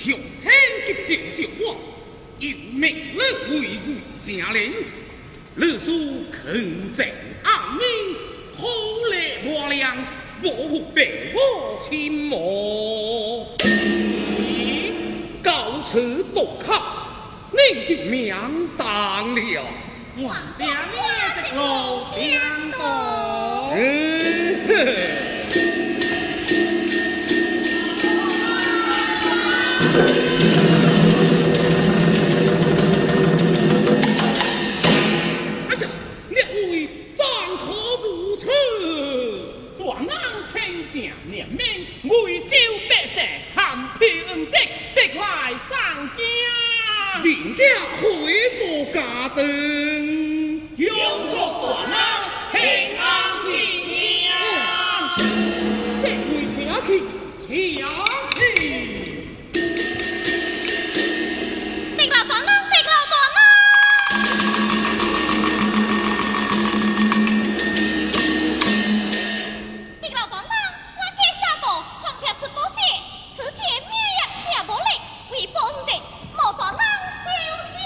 上天急召著我，又命你為魏城令，你須勤政愛民，苦力無量，無負父母親望。到此渡口，你就命喪了。我定你一路顛倒。哎呀，兩位怎可如此？大人清正廉明，魏州百姓含皮恩積，得來上京。人家回報家庭，恭祝大人平安之命。這位請去，請去。得老大人，得老大人。得老大人，我家下道放下出宝剑，此剑命也下无力，为报恩德，望大人收下。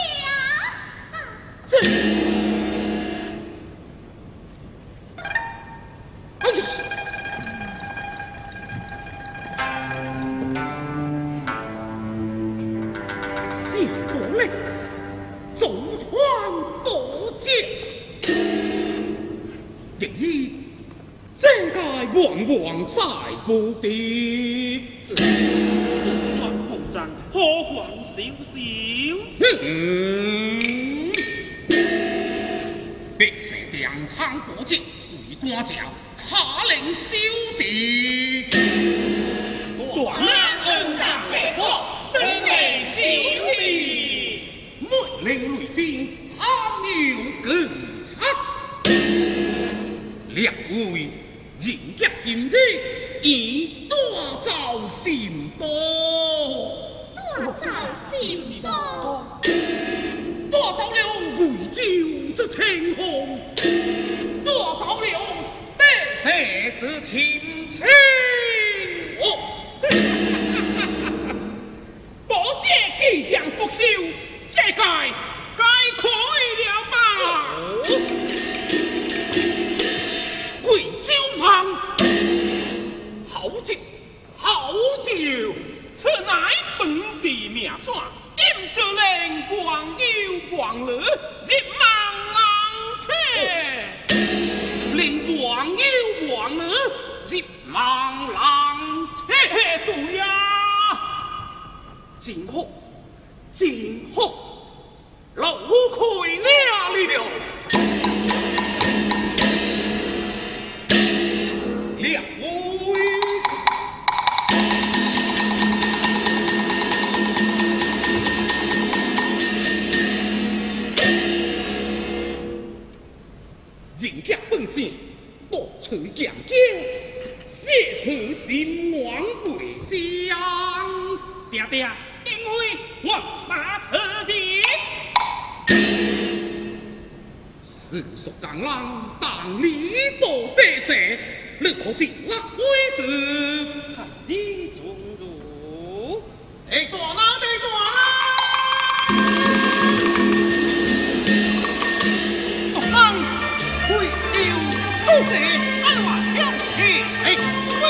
这，哎呀！下无力，组团宝剑，然而这个王王赛不敌，自乱红章，何妨收手？百姓粮仓宝剑，为官者卡令收地。大人恩当来报，等来收地。命令内心贪有更差，两位人杰今日已大造神多，大造神多，大造了贵州之清风，大造了百姓之亲情。哦，宝剑即将不朽，這屆該可以了吧？貴州忙，好酒，好酒，此乃本地名山，飲酒令廣有廣樂，入望人切。令王有王樂，入望人切。對呀，真好，真好，老夫虧了了。兩位人杰本性，多处剑剑，写出心愿未相。爹爹，因为我马此钱。世俗江人当礼多百姓，你可知落位子？孩子从如。哎，大人的大人，大人，贵州多谢安华乡亲。哎，我。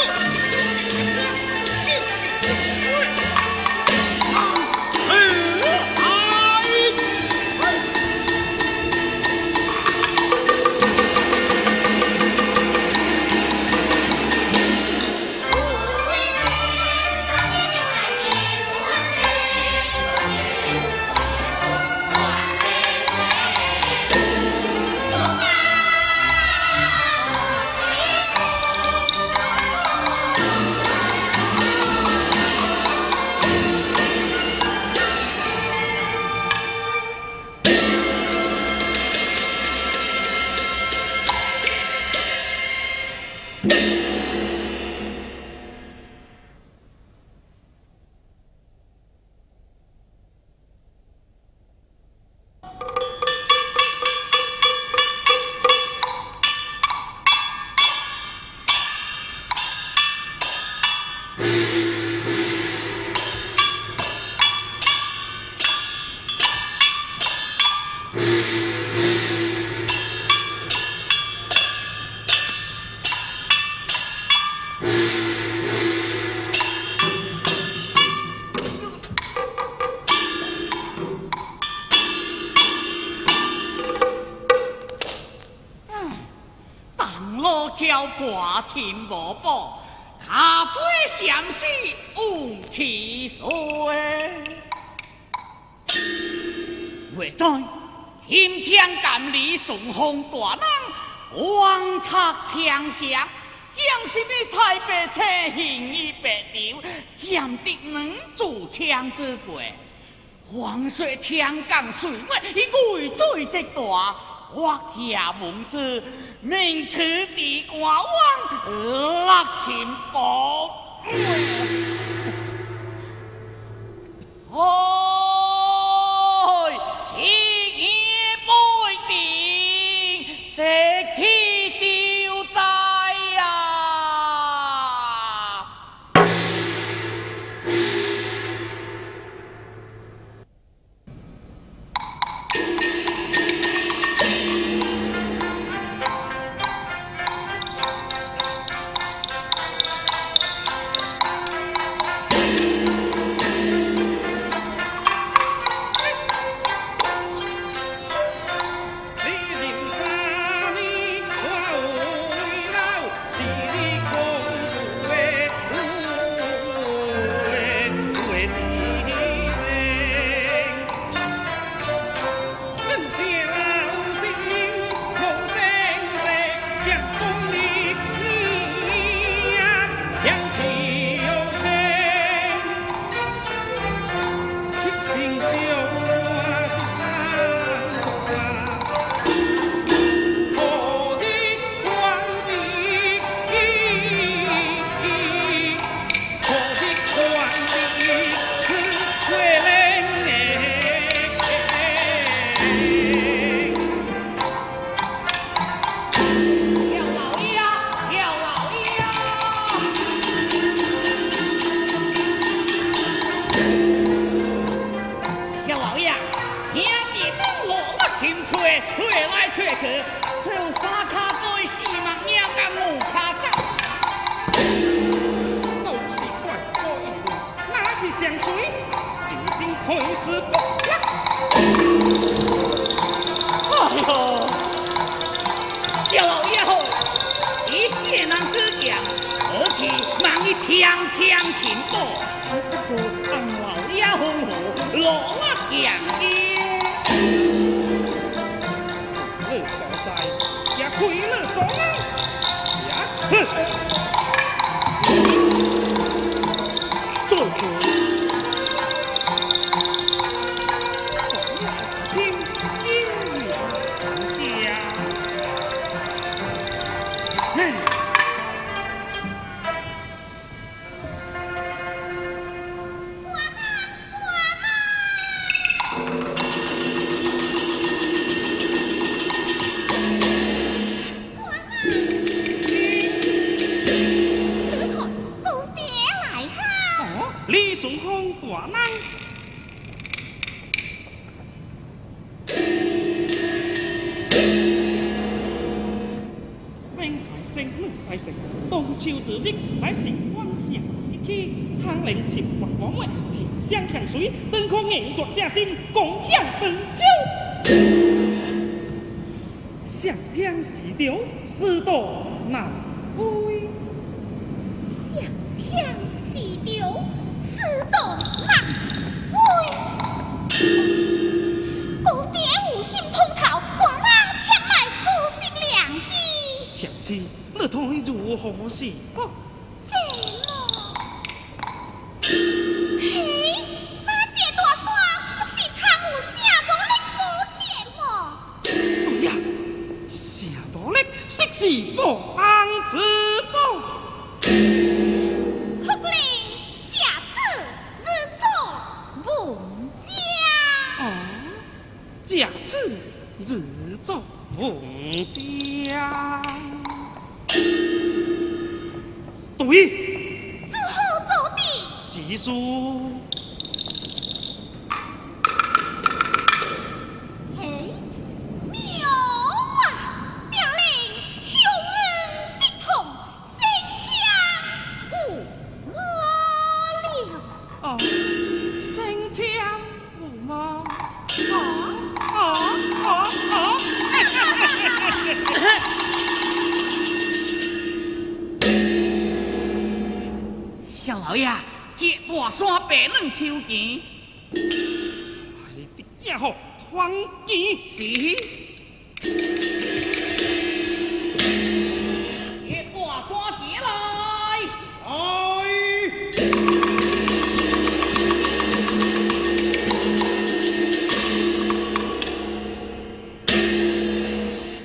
了破秦无宝，卡配闪死有气衰。未知天天干李顺风大人，王策天下，将是你太白车行于白条，占得两柱枪之过。黄水天降水尾，伊畏罪极大，我下文字，明此地官王落秦宝。哎，七夜不定，这天就在啊！老爺，這大山白卵秋錢。哎，的正好，团钱。是。這大山錢來。哎。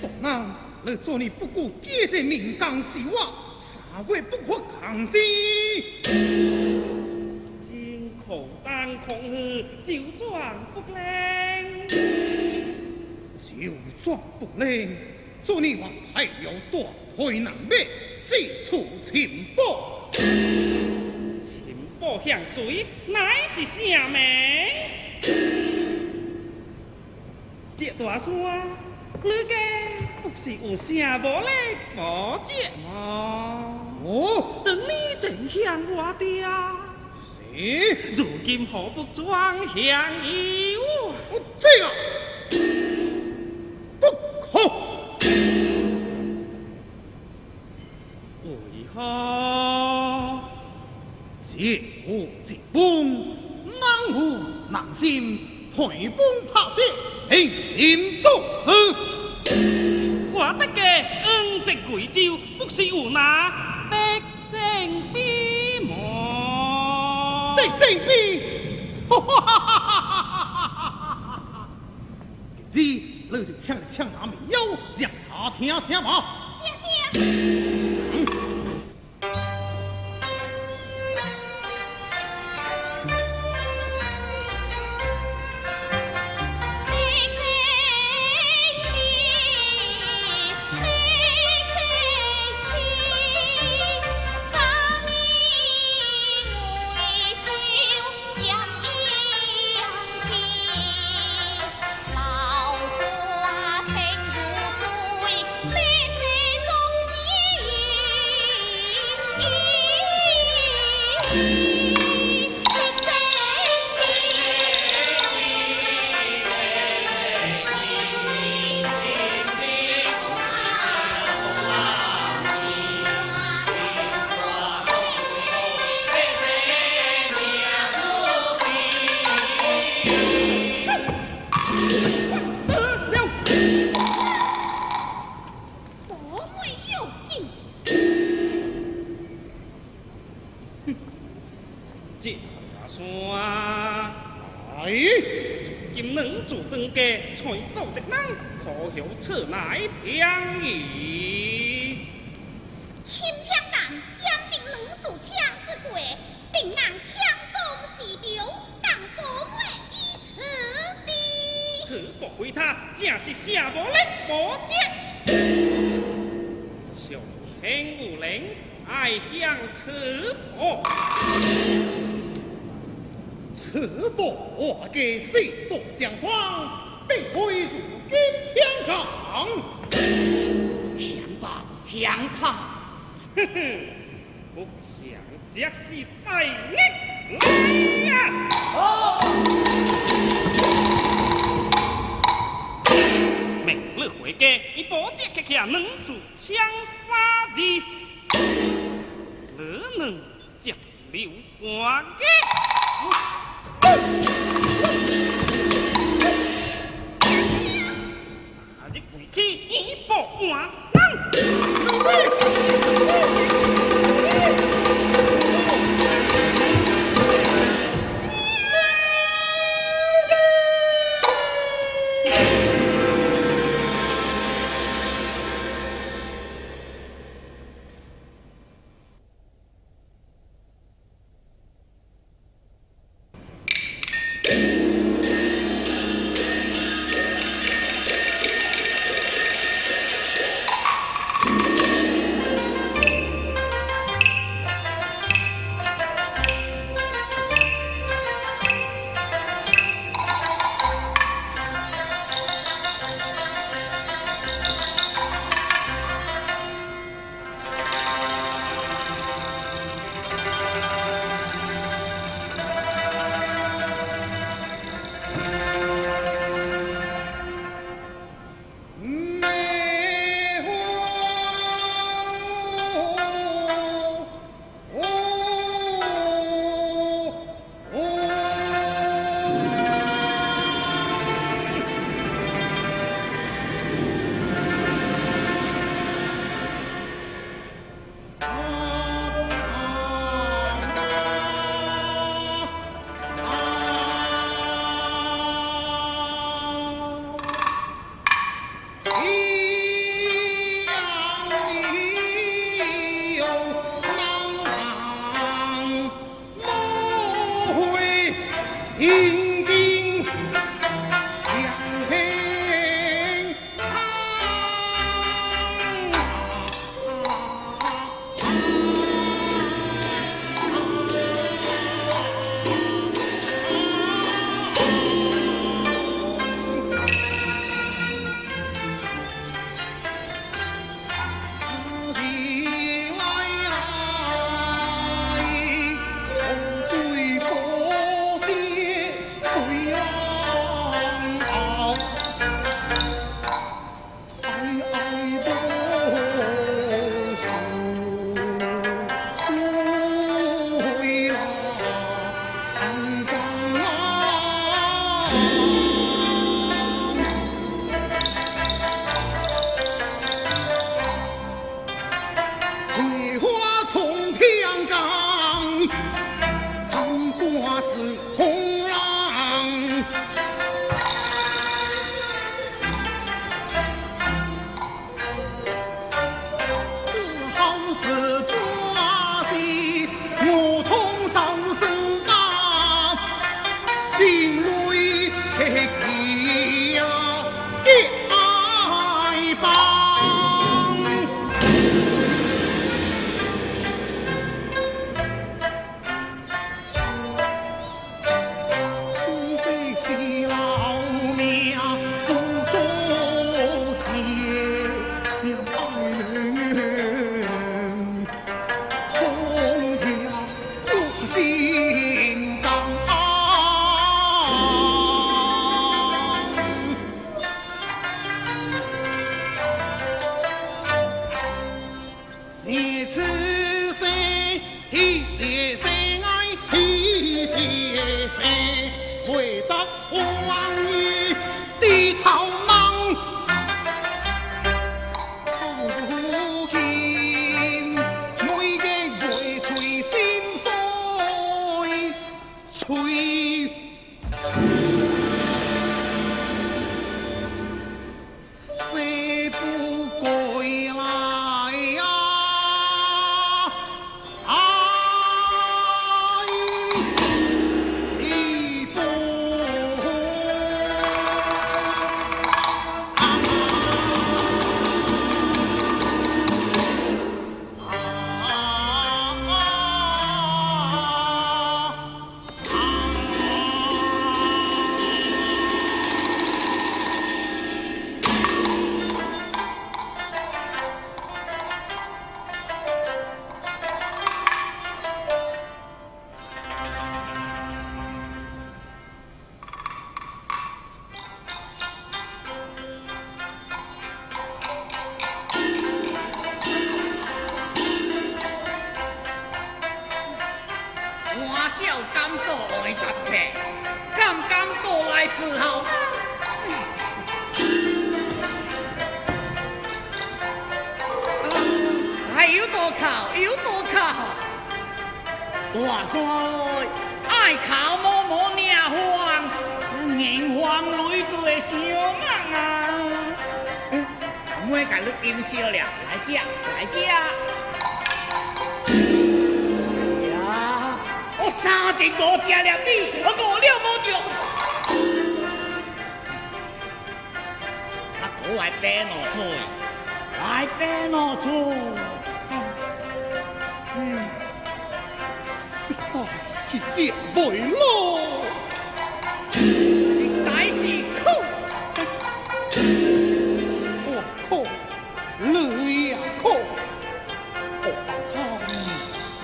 大人，你做你不顾爹这民间事我，3月不发工资。真可当空虚，周转不灵。周转不灵，做你还派了大批人马四处寻宝。寻宝向谁？乃是啥名？这大山，你家不是有啥无力无节么？哦，当你真向我爹，是。如今何不转向右？这个不可。为何？借我借风，人无人心，退风拍节，平心做事。我得个恩泽贵州，不是有那得正比么？得正比，哈哈哈哈哈哈！今日你就抢一抢那面腰，让他听听嘛。爹爹。此乃天意。钦天监将定两柱枪之过，并让天公示表，当保卫于此地。此不回他，正是下无力无节。长天有灵，爱向此婆。此婆我家世道相传，并非如今天讲。乡怕，乡怕，哼哼，不强则是大逆来呀！哦，命你回家，伊保证克起两柱枪三字，你两接留半个。3日归去，伊报换人。來伺候。哎，有多靠，有多靠，大山愛靠摸摸命慌，眼慌淚做小夢啊！阿妹共你飲燒了，來食，來食。呀，我三日無食了米，我餓了無著。較苦來白露菜，來白露菜。實在是食袂落，實在是苦。我苦，你也苦。我看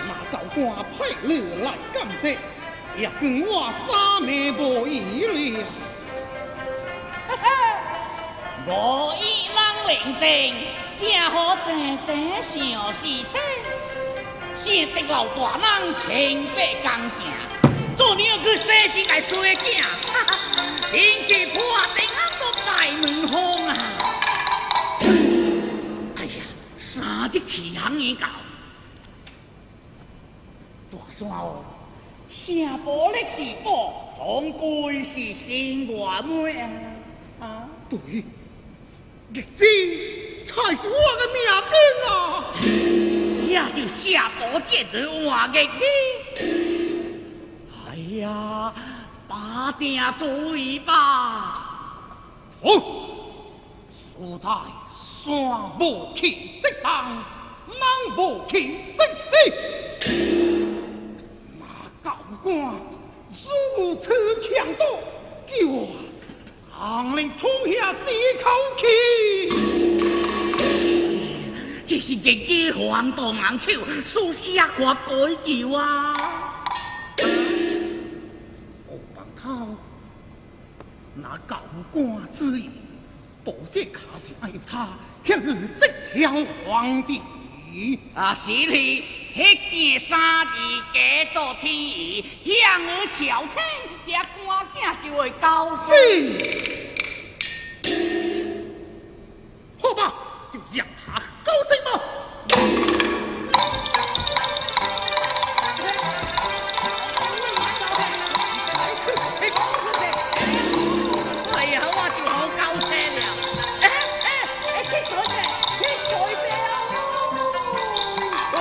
那教官派你來感謝，也跟我三命無異了。無意人認真，正好正正想事情。生得老大人清白乾淨，做娘去生一个衰囝，真是破顶啊个大门风啊！哎呀，三日起行已到，大山哦，城堡的是宝，总归是心外妹啊！啊，對，日子才是我的命根啊！也就下寶這做换日子。哎呀，把定主意吧。好，所在山無去則動，人無去則死。那教官如此強盜，叫我怎能吞下這口氣？這是日子還大人手，書寫法改救啊！黑幫頭，那教官之意，保這卡是愛他向這條皇帝。啊，是哩，彼這三字加做天意，向而朝天，這官囝就會高升。好吧，就讓他高升吧。哎呀，我就好高興了。哎哎哎，去水者，去水者哦！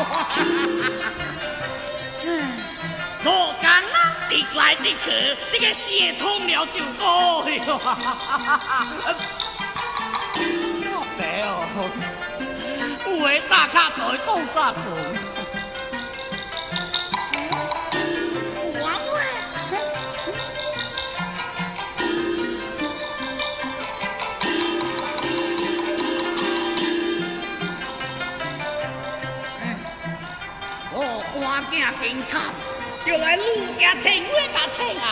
做工啊，直來直去，這個線通了就過去。對哦，有的打卡在倒啥困？我我官囝真惨，就來愈加穿越加穿啊！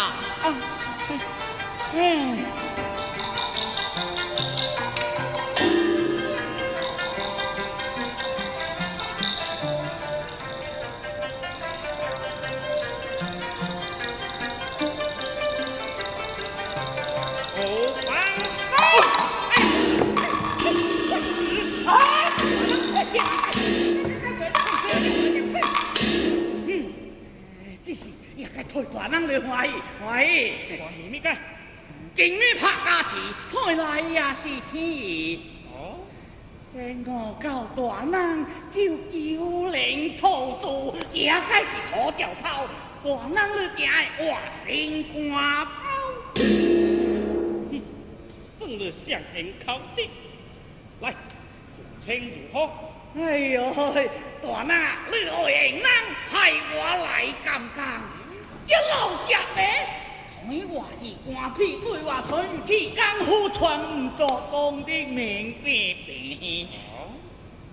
退大人来欢喜，欢喜，欢喜咩个？今日拍家子，看来也是天意。哦，天我到大人就九灵土著，这该是好兆头。大人你定会活身官跑。算你上言口直，来，事情如何？哎呦，大人啊，你爱用人，害我來尷尬。這老食的，看我是官屁對我春去功夫全毋做，講得明白白。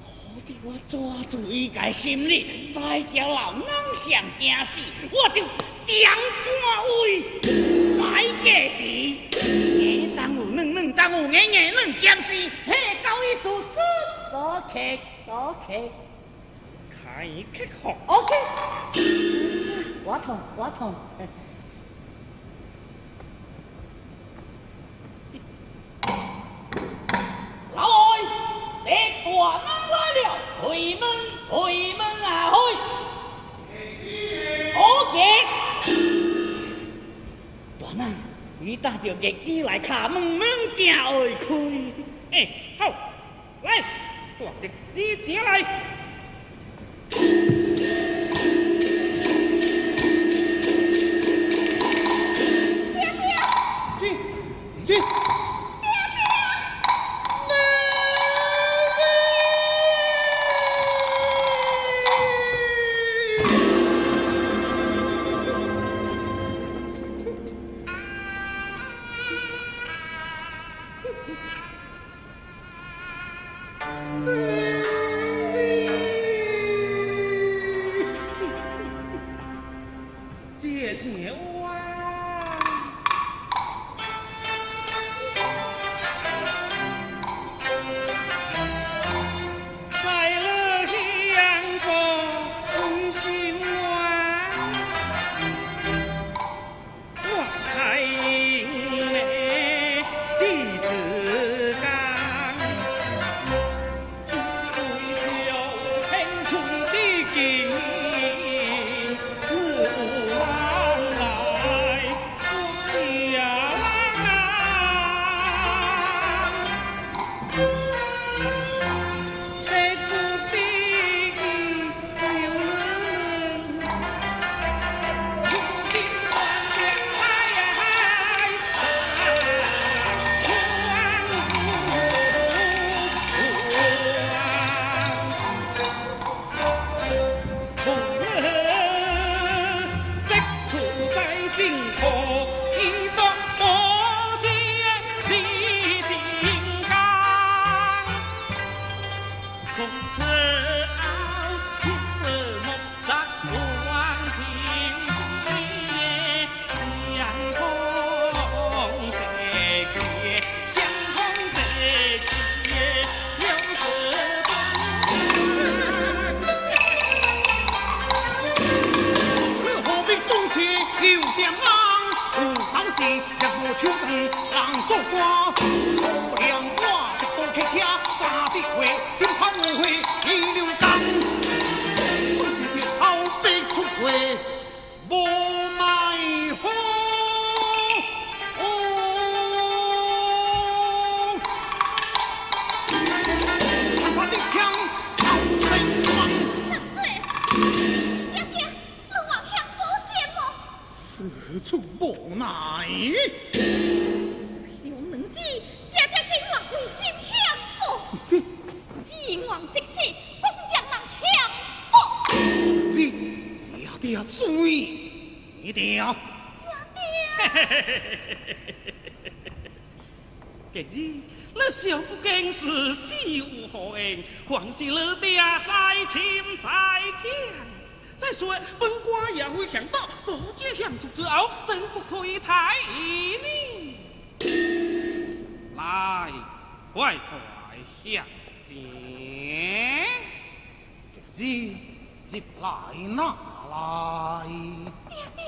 好伫我抓住伊个心理，再叫老人上惊死，我就点官位摆架时，硬当有软，软当有硬，硬软兼施，嘿，交伊事出多客多客，开克服。 OK。我痛，我痛。大人，你带著日子来敲门，门正爱开。哎，好，来，带日子请来。爹爹，是，是。姐姐我。还是你爹在亲在抢。再说本官也会强盗，宝剑强出之后，本不可以太你。来，快快向前。这这来哪来？爹爹。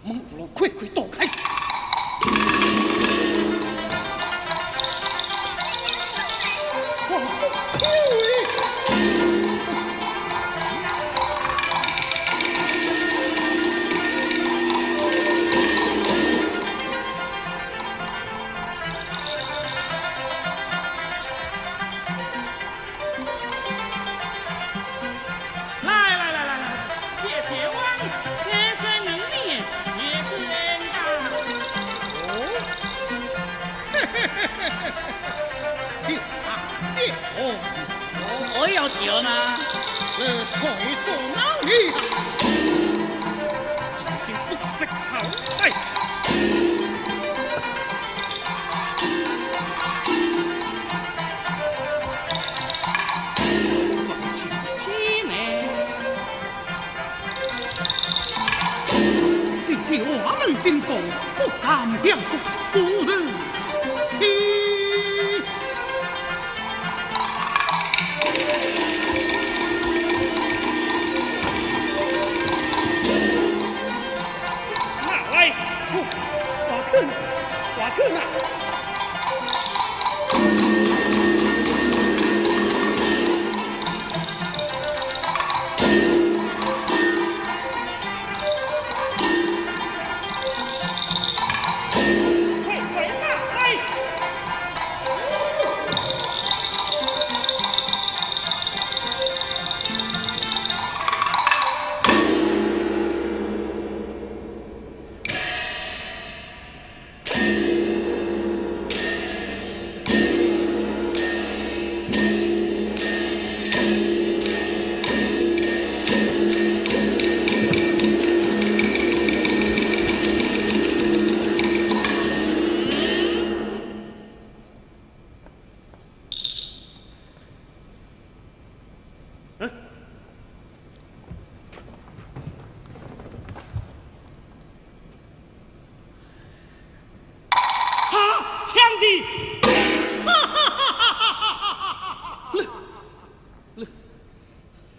门路快快躲开！我要酒呢，退出哪里？真正不识好歹。实是我们心痛，不敢相负，不日亲。我去哪？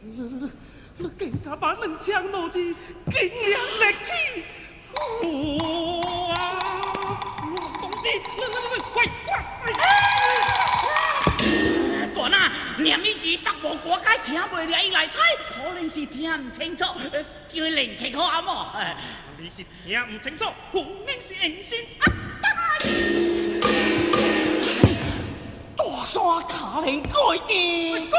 你你更加把两枪落去，尽量热气。哇！东西，你快快！大呐，念一字北无国界，请袂了伊来睇，可能是听唔清楚，叫伊练起好阿无？你是听唔清楚，分明是隐身。大山卡连改的，改。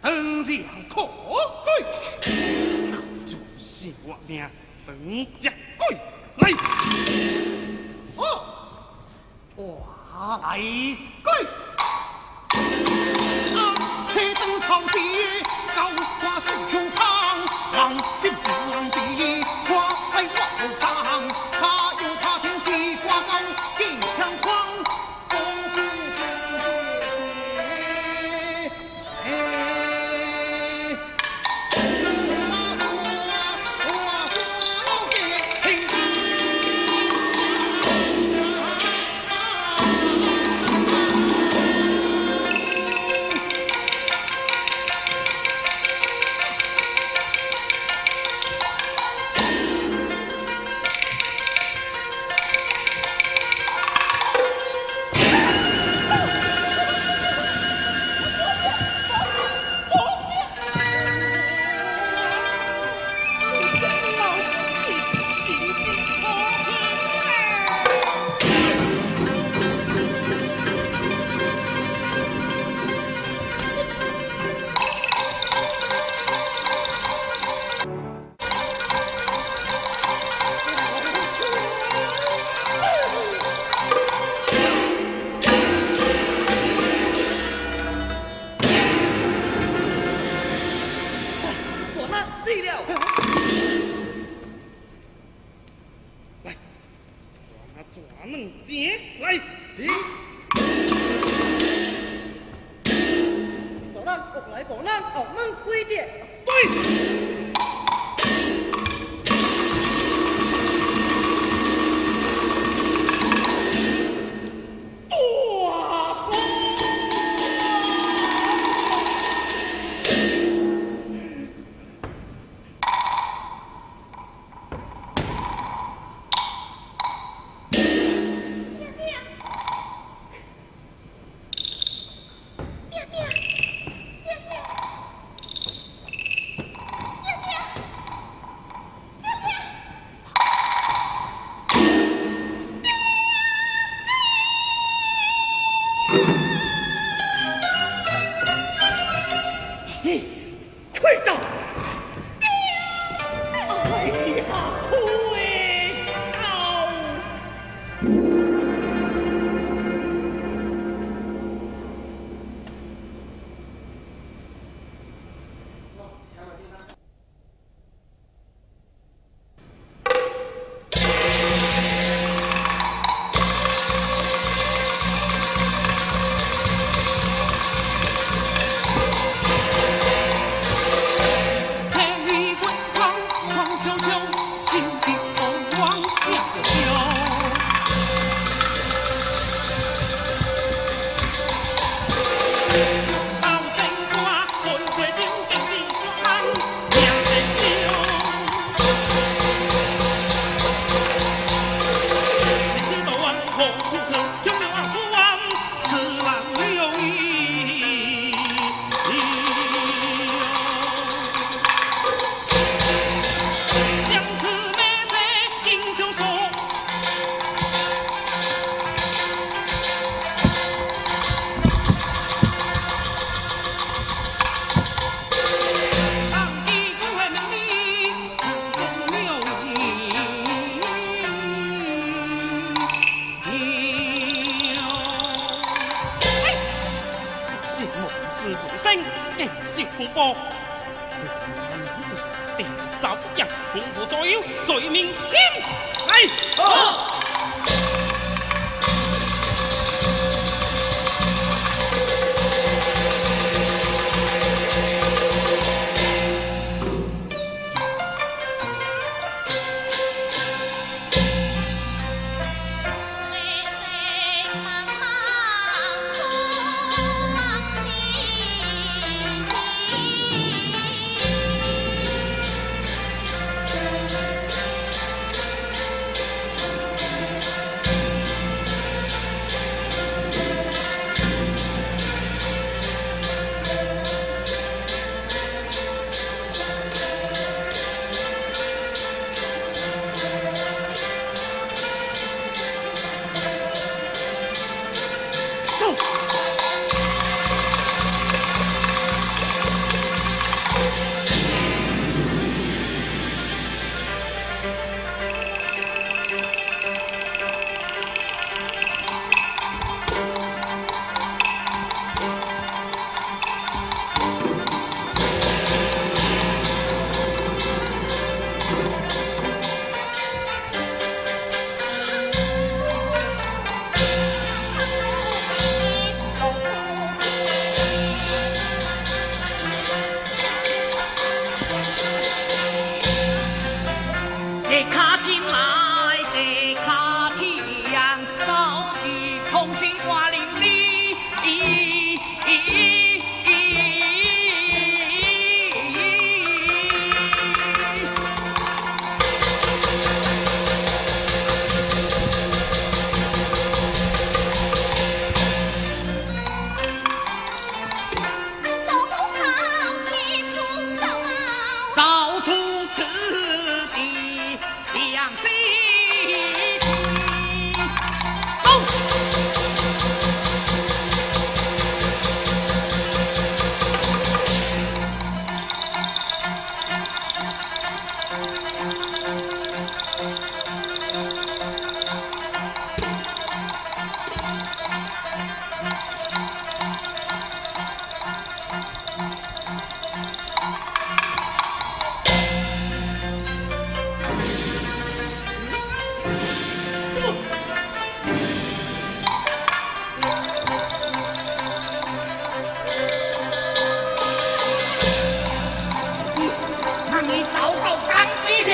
当然可贵，老子是我命，当只鬼来。哦，我来鬼。啊，车灯头时，高挂水穹苍，人心人地，我来我当，他用他天机挂高，坚强狂。卡進來的卡槍，到底空心掛零的。都好天风走。走出此地两心走。那你走到江邊去，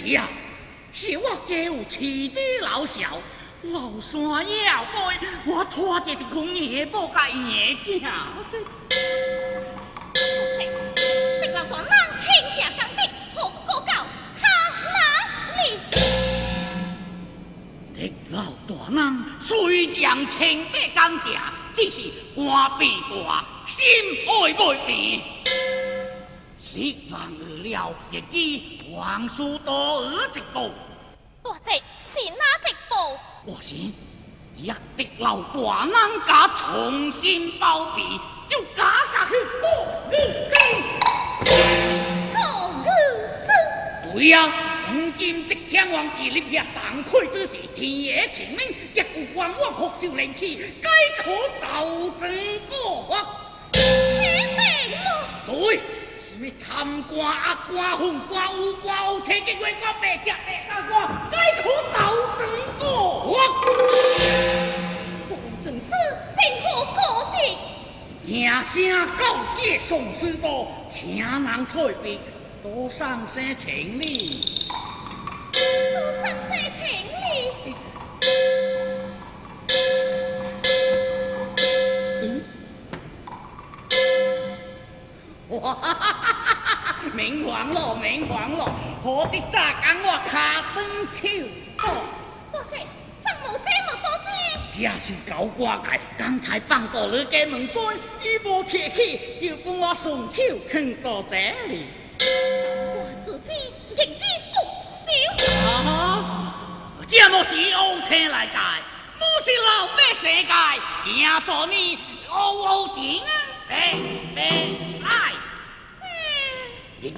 是啊，是我家有妻子老小，老山野后背，我带着一群野某佮野囝。这，得老大人亲正刚直，何不过教他哪里？得老大人虽将清白刚正，只是官变大，心爱未变。识人饿了，亦知王事多学一步。大姐是哪一步？我是一得老大人家重新包庇，就加加去告御尊。告御尊？对啊，黄金这天王伫立下当开之时，天爷清明，则有冤枉福寿连气，皆可斗争过法。对。什么贪官、恶官、混官、乌官、乌车、结月官、白食白干官，皆可斗争过法。王正师并何过的？听声告诫宋师傅，请人退避，多送些情理。多送些情理。哇哈哈哈！明黄咯，明黄咯，何得早讲我跤长手短？大姐，怎无这么多钱？这是狗官界，刚才放到你家门砖，伊无客气，就讲我顺手囥到这里。狗官自知日子不少。啊！这莫是乌青来在，莫是老百姓界，惊做你乌乌钱白白使。日子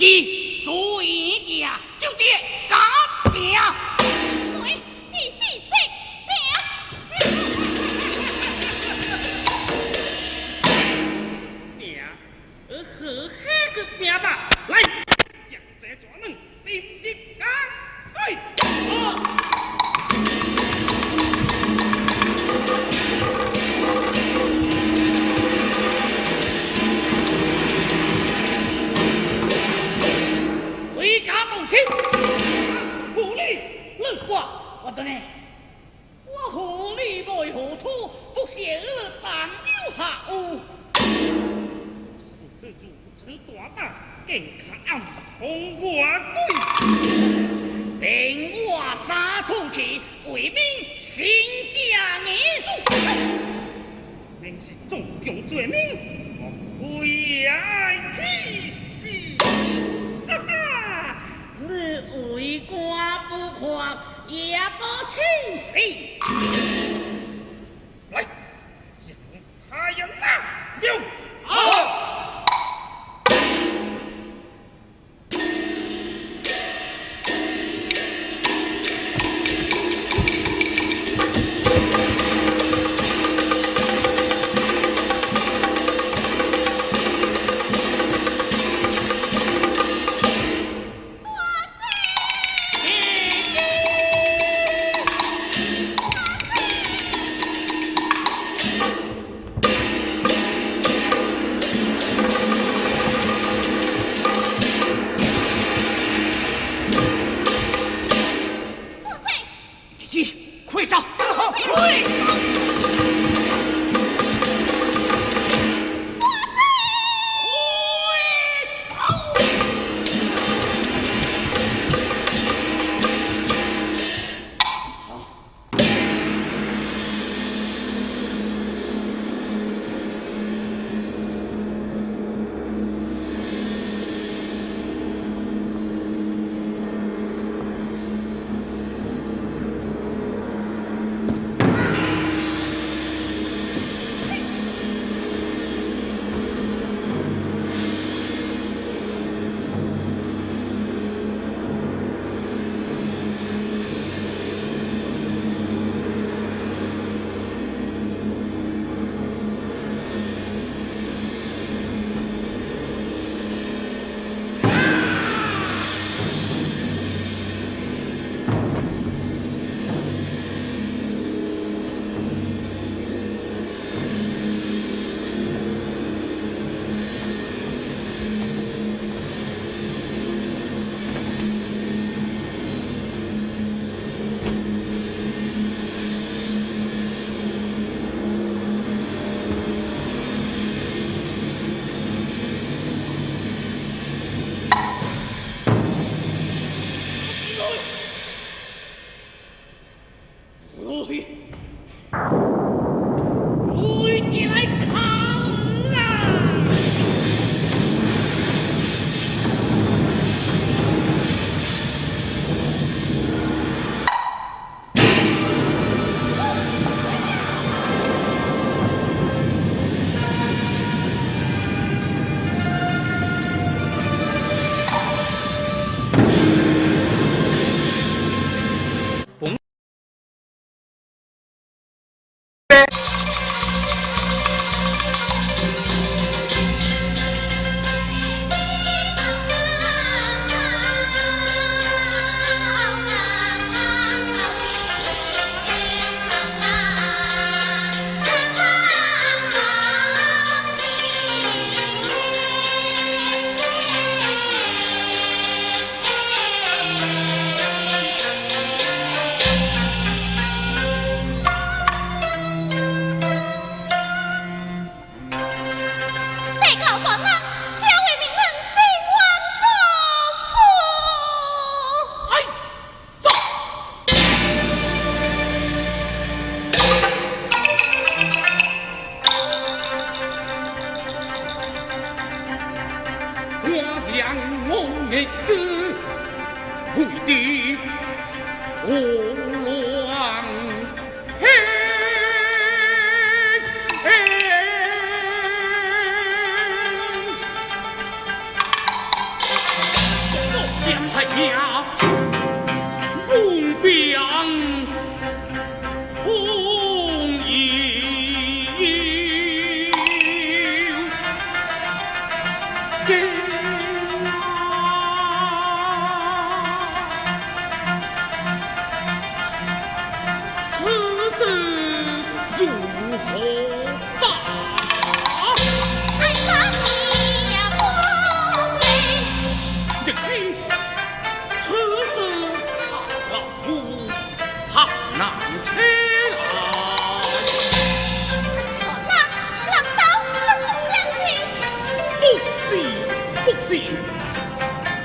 注意点，就得敢拼。对，是是这拼。拼，好好个拼吧！来，将这抓人，立即干对。狐狸，你我我等你，我护你袂糊涂，不是你当有下有。是如此大胆，更较暗通外鬼。凭我三出去，为民新正义主。明是纵强罪名，莫非也爱气死？哈哈！你为官不法，也得气死。来，将太阳拿掉。好。大日子为的胡乱嘿。公平风雨此事如何办？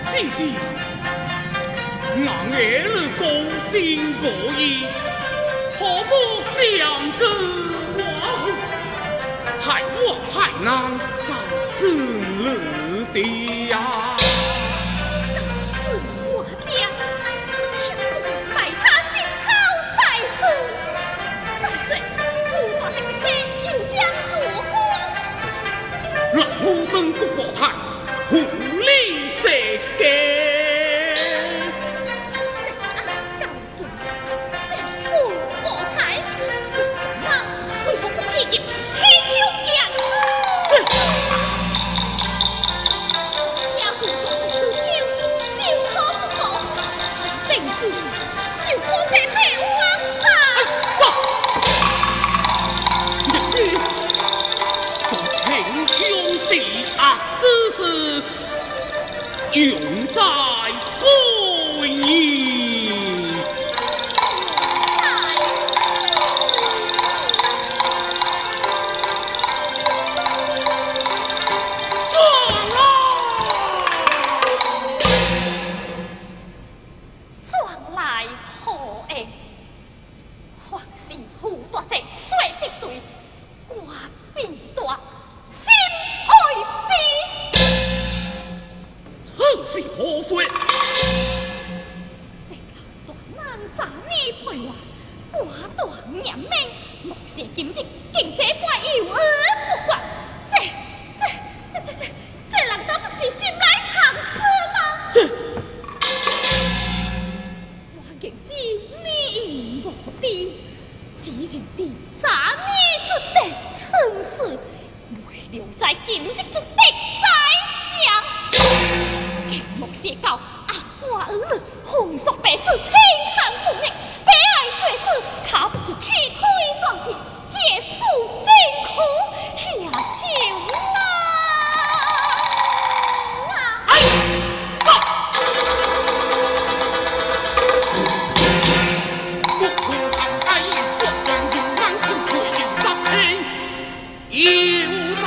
只是硬下你高心过意，何不将个我？太我太难当真你的呀！我爹，拜他心头大恨。再说，我这个天又将如何？老夫登不过台，护理这个。永在归你。撞来何应？还是胡大姐说得对，我变大，心爱悲。此是何说？这老大人昨年陪我，我大严明，莫是今日竟这般犹豫不决，这难道不是心内藏私吗？这我认知你无知，只认知昨年之得春事，未料在今日之得宰相。莫写到阿官儿女，风俗白子，清寒不逆，悲哀绝子，卡不住气推断气，结束真苦，下手难啊！哎，走！我不爱我将如难出亏十天，又在。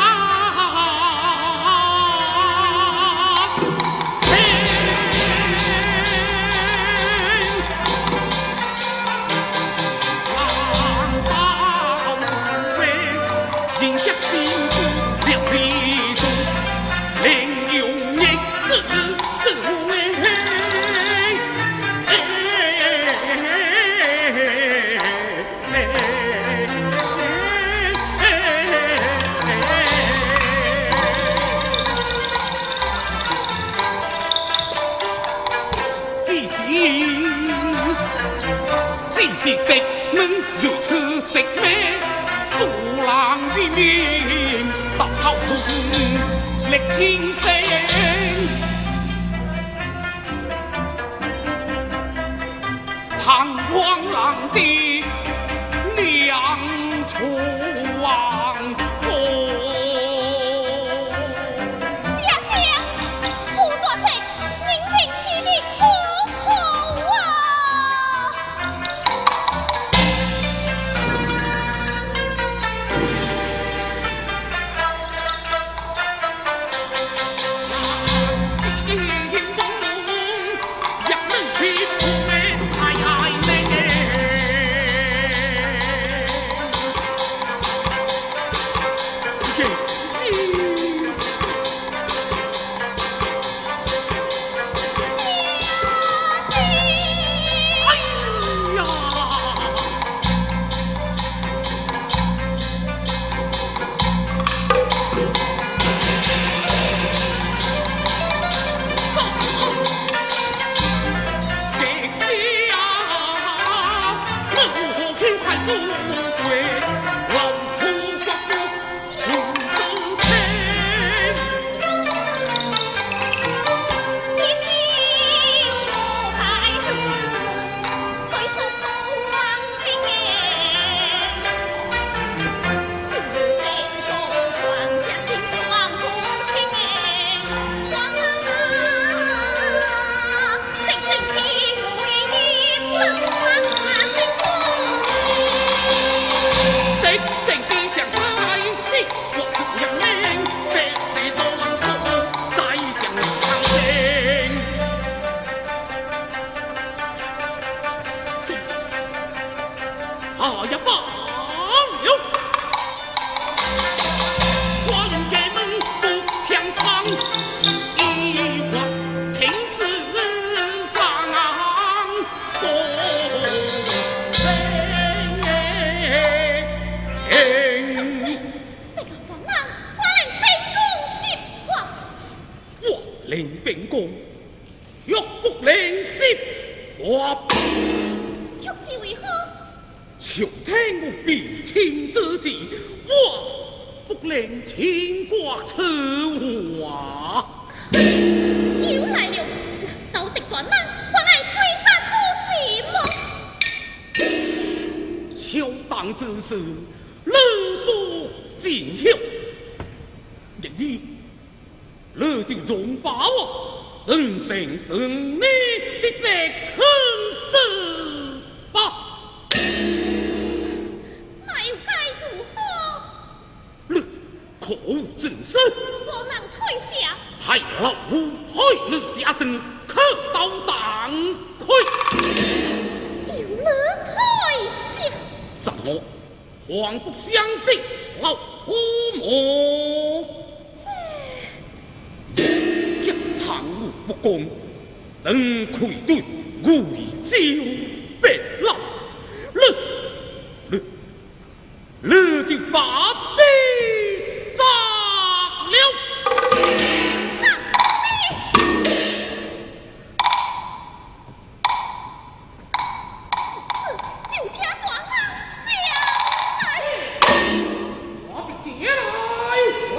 能秉公，欲不能接我。却是為何？朝廷有避親之旨，我不能輕過此話。又來了，難道狄大人還愛推殺土司麼？朝當之事，你不盡曉。日日，你就容把我當成當你的這春事吧。那又該如何？你可有正事？我能退下。太老夫退你下陣，可到當虧。由你退下。怎麼還不相信老夫麼？這一堂不公，能愧對貴州百老，你就把笔砸了。砸筆！此就請大人下來。我必起來。一、二。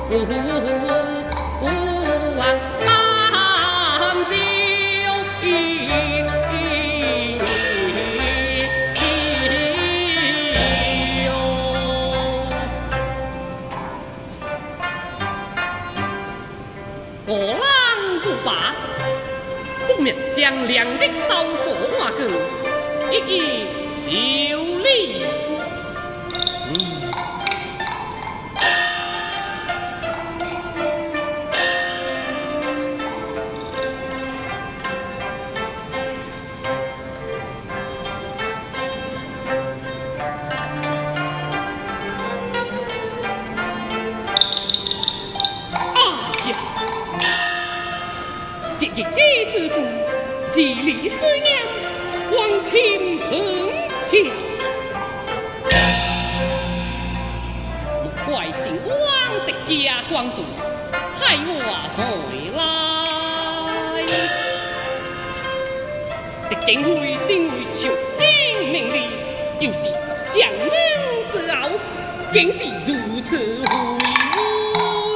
个人不罢，不免将两日刀过我去，一一修理。一己之主，吉利思念，王亲横跳，莫怪是王的家光主，害我再来。得敬为身为朝廷名利，又是上门之后，竟是如此虚伪。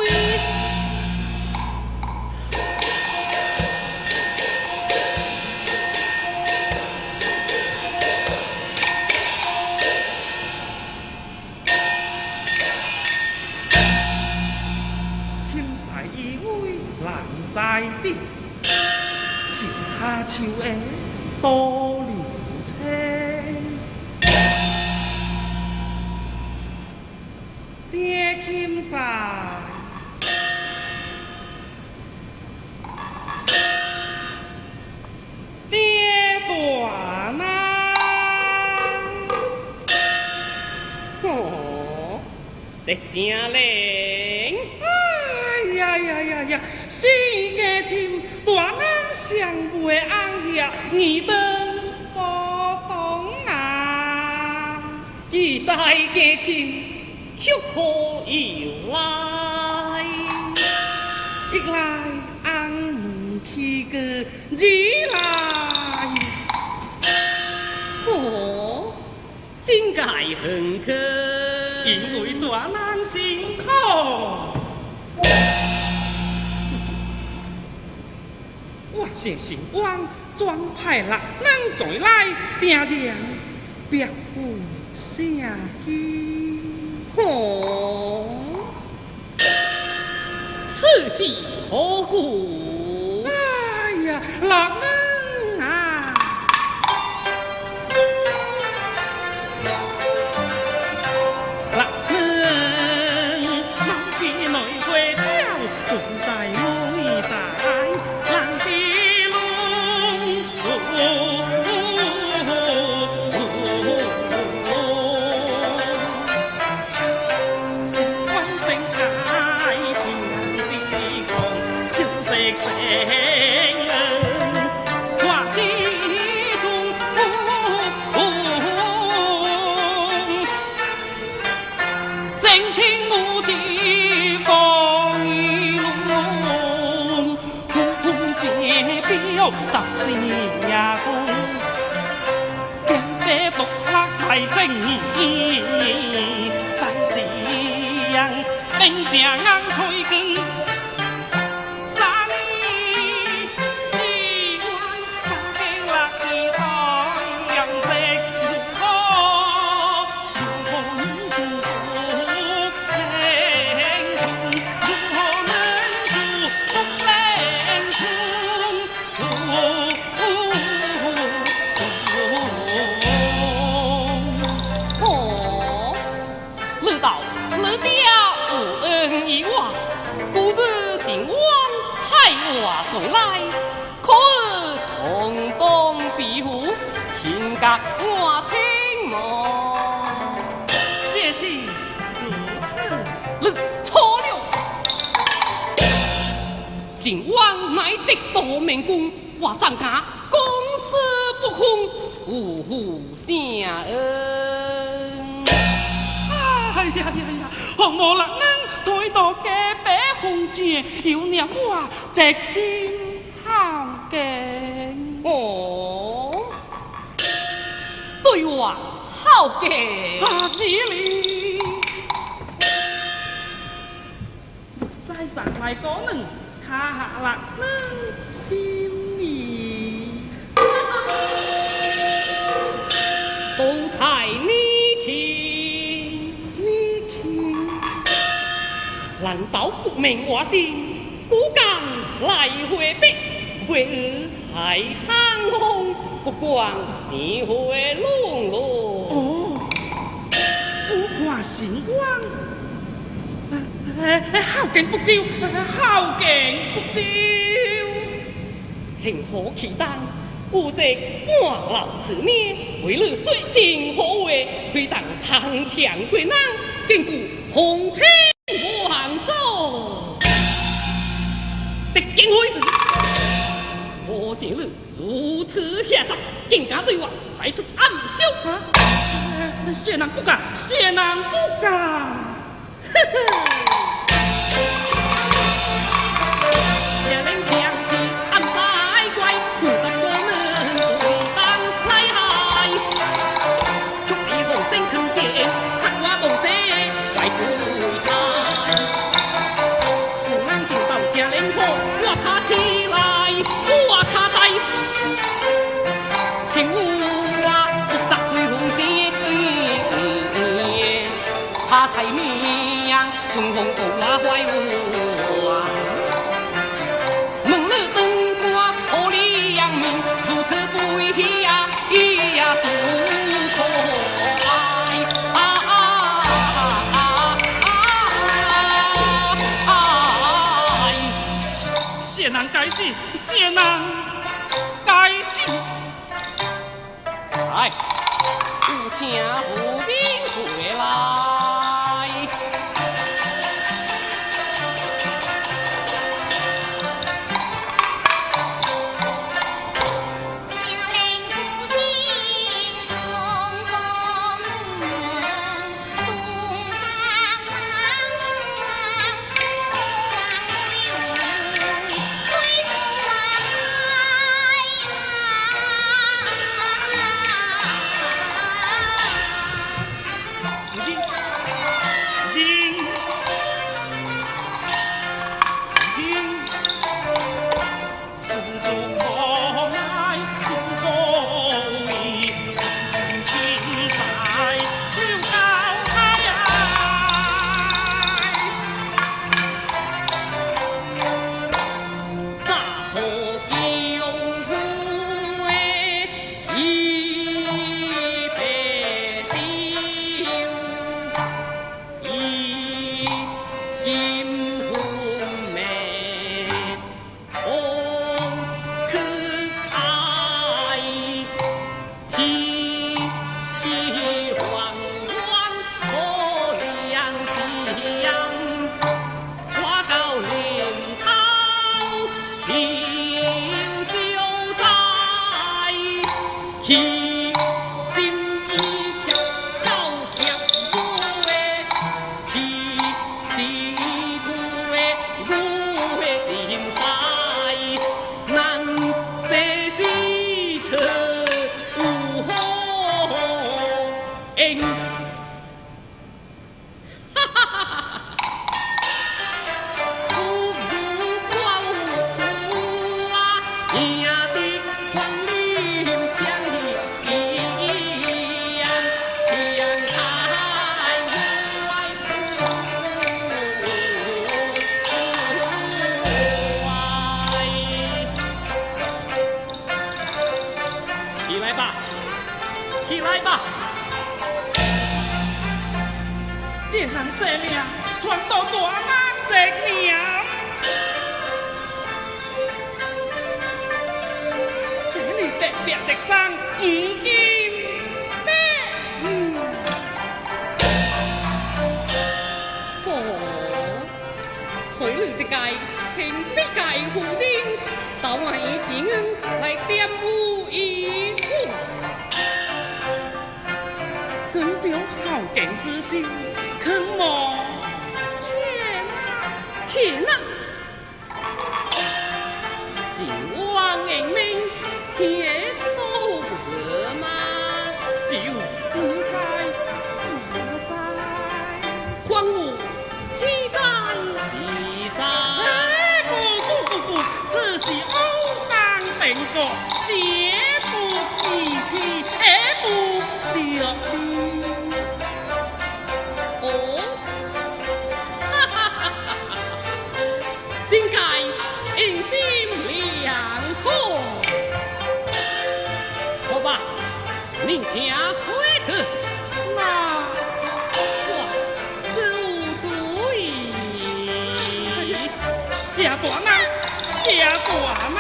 在地，桥下树下多流清，爹钦赛，爹大难。哦，得声灵。哎呀呀呀呀！世家亲，大人上袂红叶，二当不同啊！记在家亲，却可又来？一来红唔去过，二来，哦，真该恨去，因为大人辛苦。我是成王专派六人前来定然别有啥机？哦，此事何故？哎呀，六人啊！六人忙起来花鸟，自在每在。我请问，这是如此，你错了。成王乃直道明君，我怎敢公私不分，有负啥恩？哎呀呀呀！红毛人推到隔壁风正，又念我一心孝敬。哦。对我好嘅，啊是你，再上来个人，卡下啦能心意。都太你听，你听，难道不明我心？孤江来回别，为儿海棠红，不管钱会拢落。哦，不看星光。哎，好景不周，好景不周。幸好其当，有这半老子女，为了说真好话，非当唐强过人，更具红青王座。狄金辉，何时你如此下杂，竟敢对我使出暗招？谢人不敢，谢人不敢。哼哼。谢人该死！来，有请夫人回来。谢人性命，传到大人这名。这里特别一送黄金马。哦，回你这届请必届夫人，到我以钱来玷污伊我。更表好景之心。肯望妾妾纳，晋王英明，天都热吗？就不在，不在，荒芜天在地在。是欧当定国，绝不欺欺，也不掠你。哦，哈哈哈哈！真该用心良苦。好吧，您请回去。那我自有主意。谢大人，谢大人。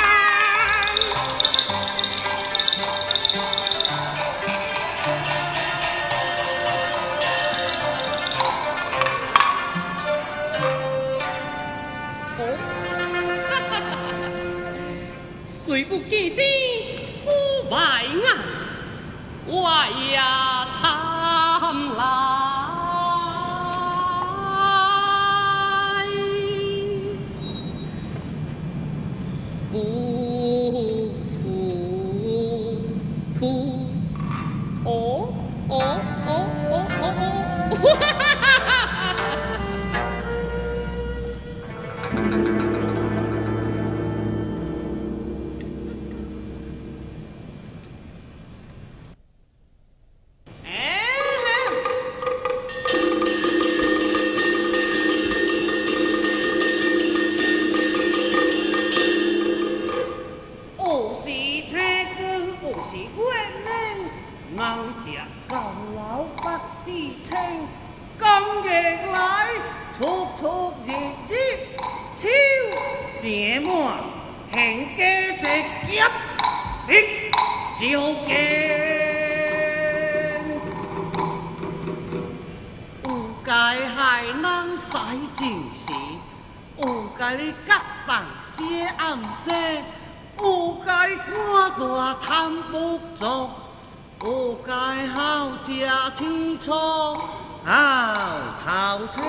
哦，哈哈哈哈！虽不见钱输败眼，我也贪来不糊涂。哦哦哦哦哦哦！哈哈哈哈！有时车哥，有时月明，人食到老百四千，今日来出出入入，手写满，现家一夹，一招见。有该害人使真时，有该你夹板写暗这。有该看大贪不足，有该好食青草好头青，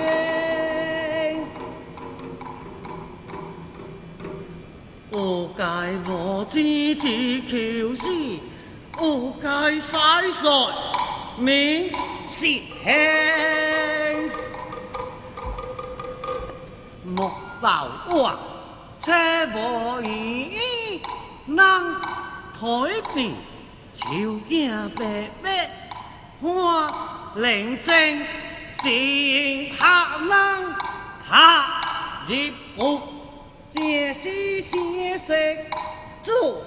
有该无钱一口死，有该使帅民实现，莫道我车无闲，人腿病，手颈白白，看认真，真拍人拍入骨，正是生色做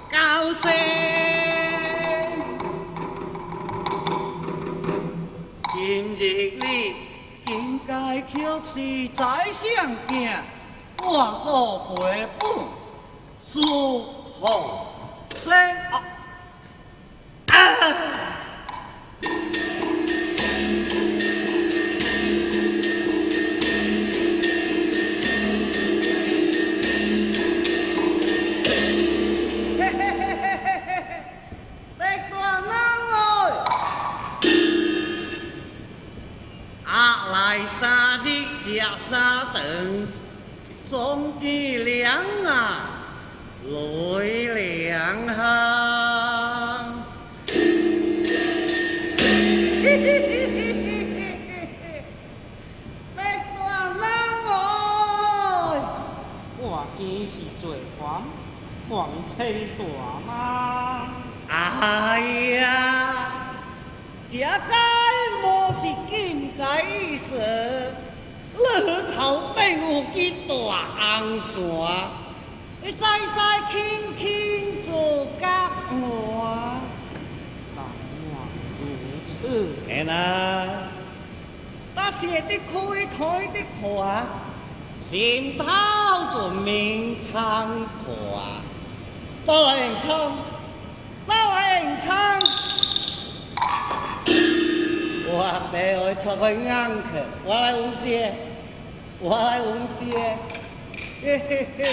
高生。今日里应该却是宰相囝。我个陪伴，舒服生啊！嘿嘿嘿嘿嘿嘿，白大人哦！啊，来三日食三顿。总计两啊，泪两行。嘿嘿嘿嘿嘿嘿，白大人哦！我今是做官，王称大妈。哎呀，这该莫是金界意思。你头顶有支大红线，你知知轻轻做甲换。难话如此。嘿啦，那写的开台的破，心头就明看破。到来用枪，到来用枪。我爸会出去硬去，我来温写，我来温写，嘿嘿嘿嘿。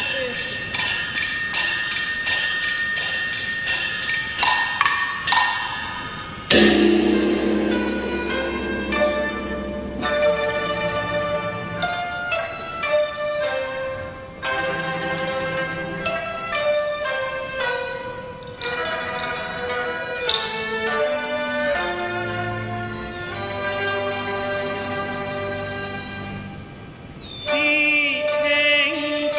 天子。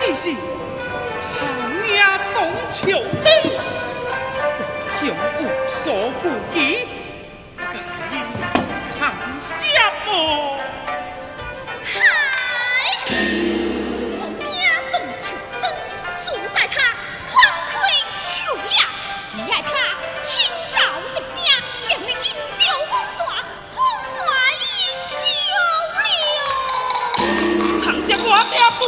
只是唐领董秋灯，师兄有所顾忌，该含笑哦。嗨，唐领董秋灯，实在他宽开秋呀，只爱他轻扫一声，便能英雄风山，风山英雄了。唐家我爹不。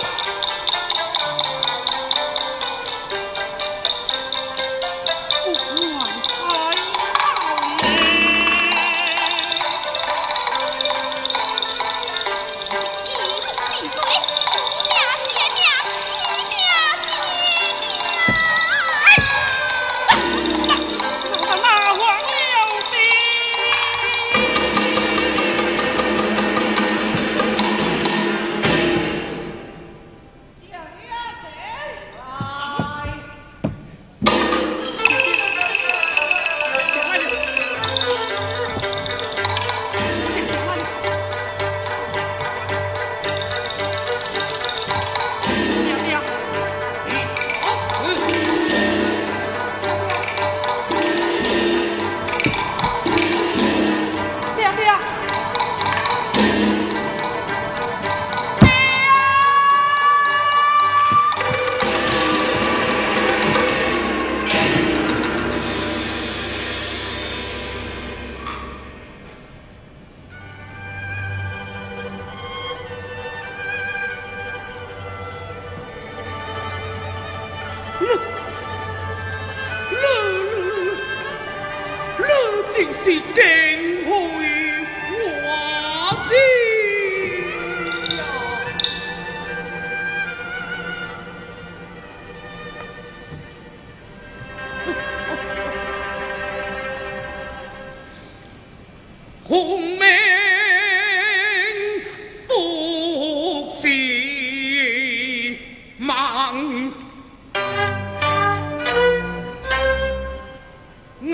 功名不是梦，眼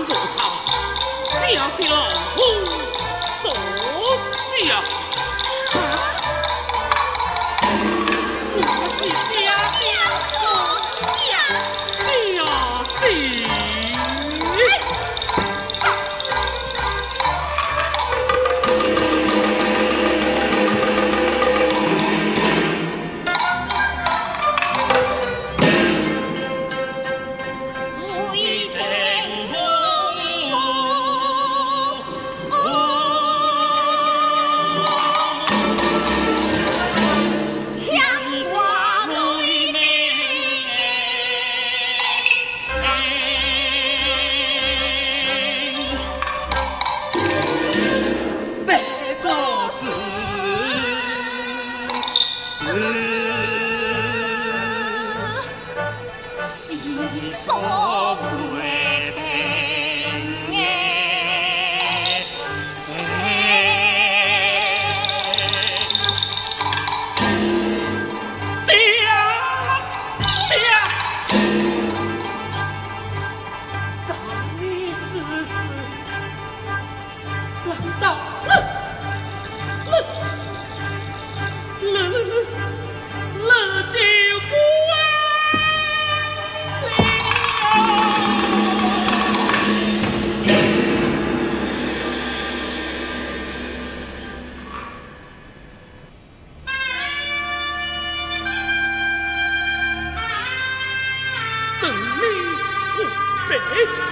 中清正是老夫所想。我是爹爹所想，正是。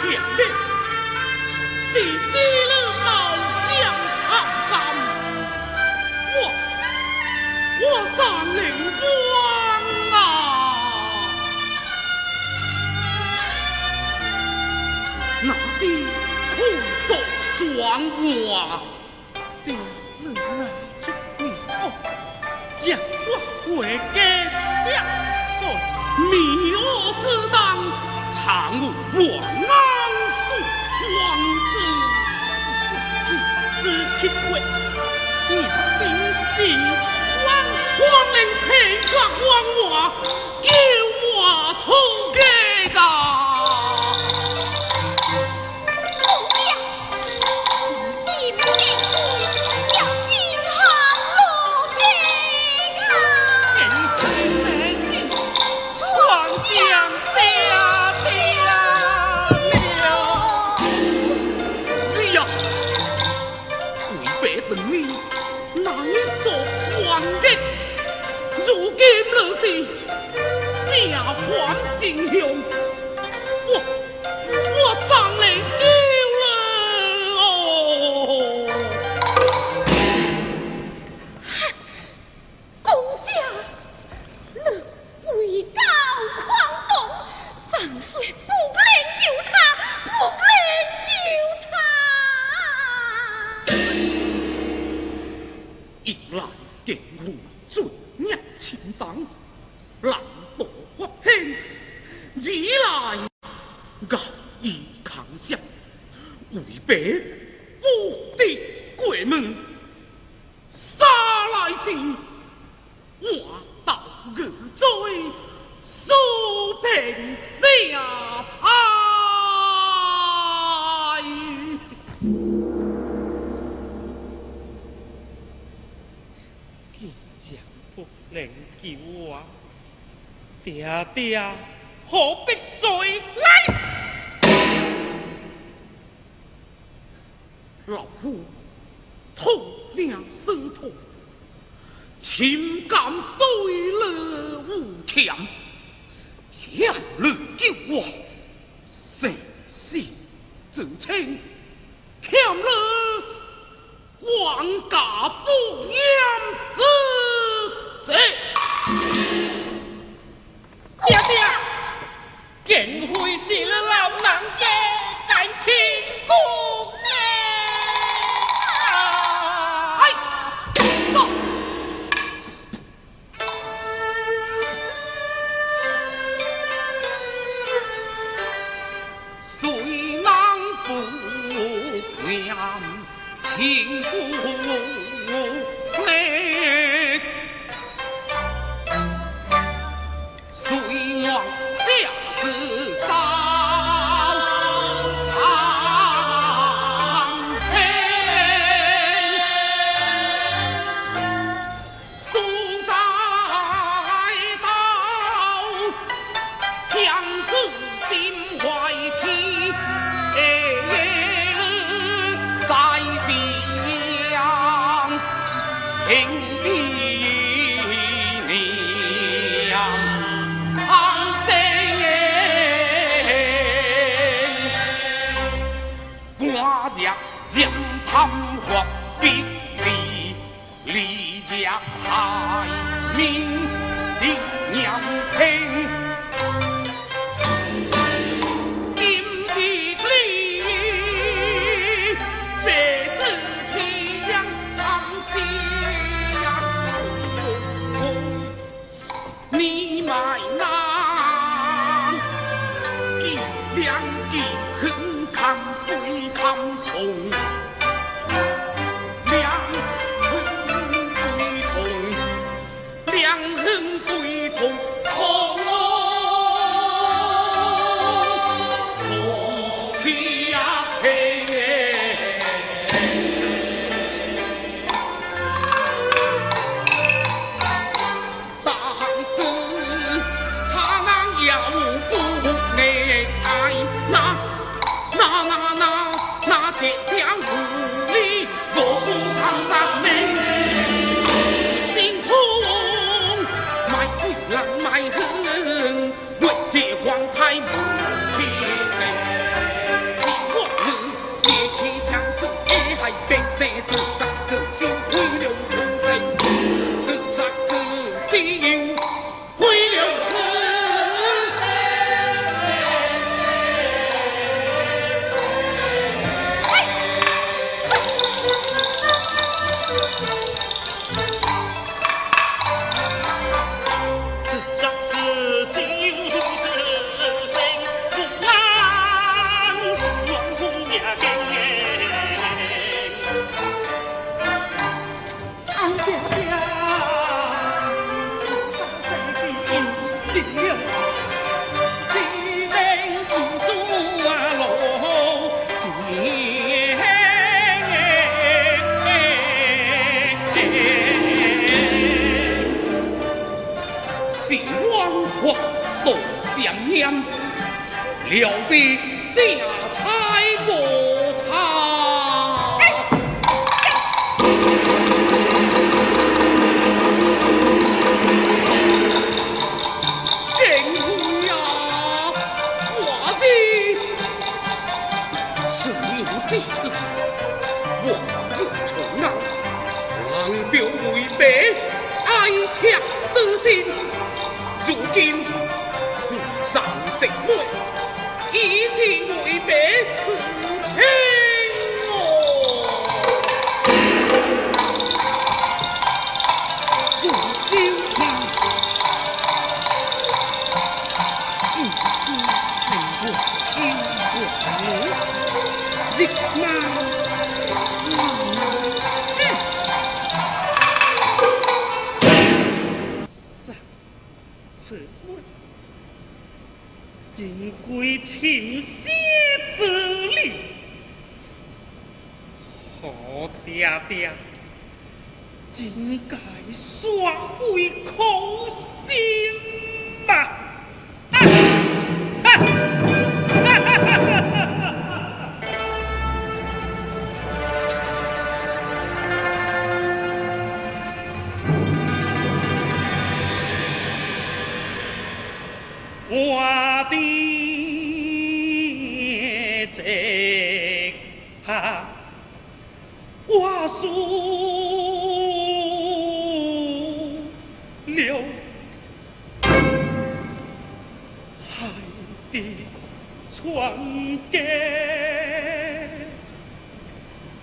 欠的，是知你冒险含甘，我张灵光啊！那是苦作状话，爹，你来出面哦，将我回家了算。灭我之当，常有王安恕王子，是去过，你定心王，黄连天下王话，救我出家噶。真凶，我怎能救了哦？公爹，你为教狂动，张说不能救他，不能救他。一来见我罪孽深重，人道发现。二来爱意空相，为爸不得过门；三来是换道恶罪，输平下差。见将不能救我，爹爹。何必再来？老夫痛定思痛，情感对你有欠，欠你救我，生死自清，欠你王家不言之责。爹爹。竟非是老人家感情故呢？哎，走！谁人不念情故呢？谁望下子早苍天，苏在道，天子心怀天，在相平地娘。贪法必利，利家害民的娘亲，今日里白子天当下，你卖难，计量计恨看非看痛。太无天。了别下差无差。敬妃啊，我知事有至此，我有从啊，人表为白，爱妾之心，如今自葬寂寞。以情为白之情哦，不周天，不知情我有何日嘛三尺妹。真非禽兽之力，好爹爹，真该煞费苦心嘛！我的这怕我输了，海的船家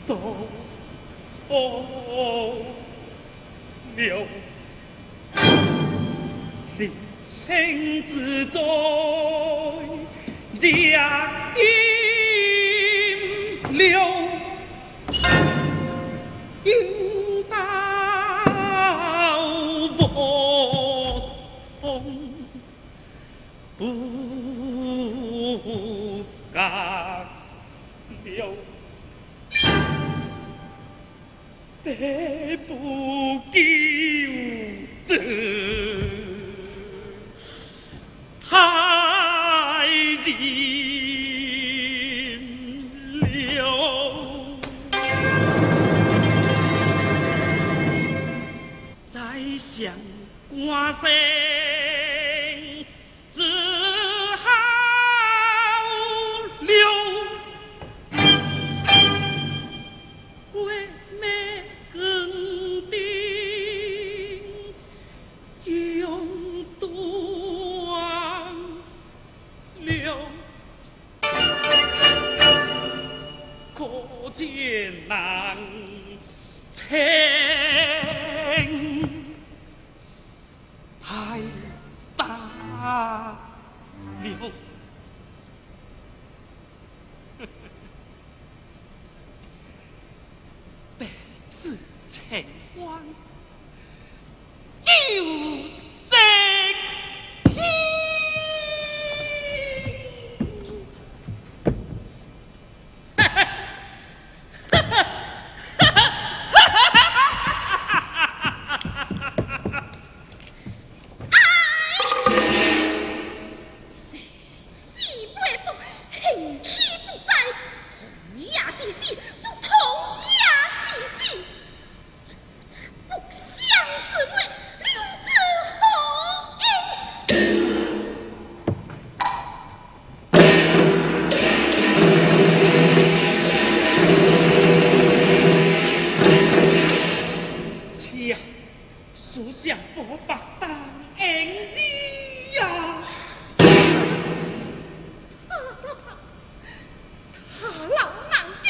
都了。情之中，佳音留，应当不痛，不敢了，得不救济。太人了，在相关声只好留，为美更定永断。可见难情太大了，白纸情关就这。他老人家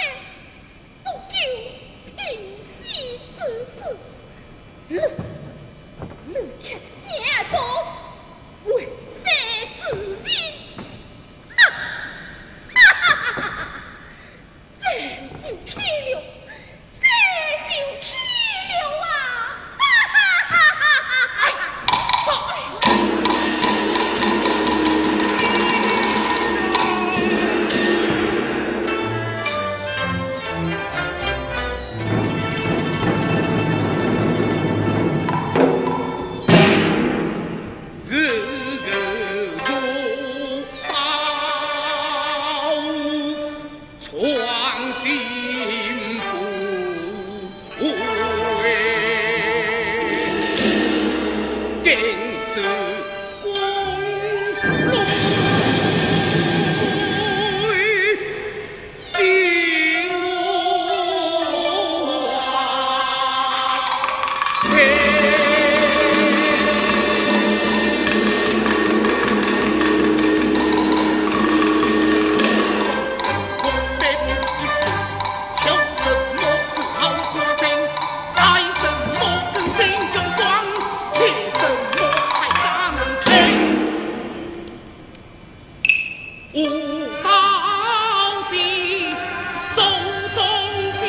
創新不悔，更是光榮心我。有道是祖宗之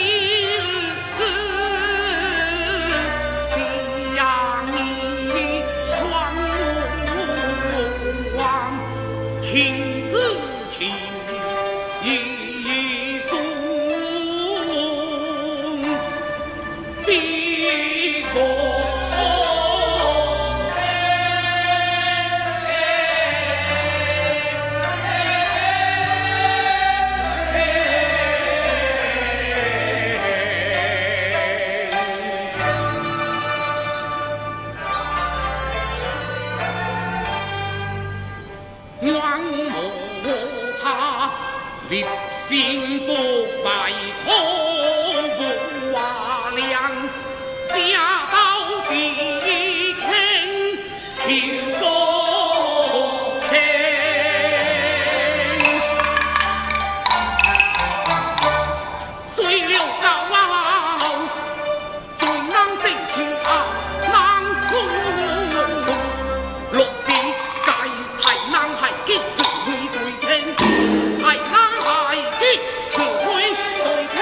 养你王王，弃子弃孙必可。立心不败可无量，家道地天平高天，水了高最难进去啊难苦，落地该太难还记只会最天，太难。只会最天。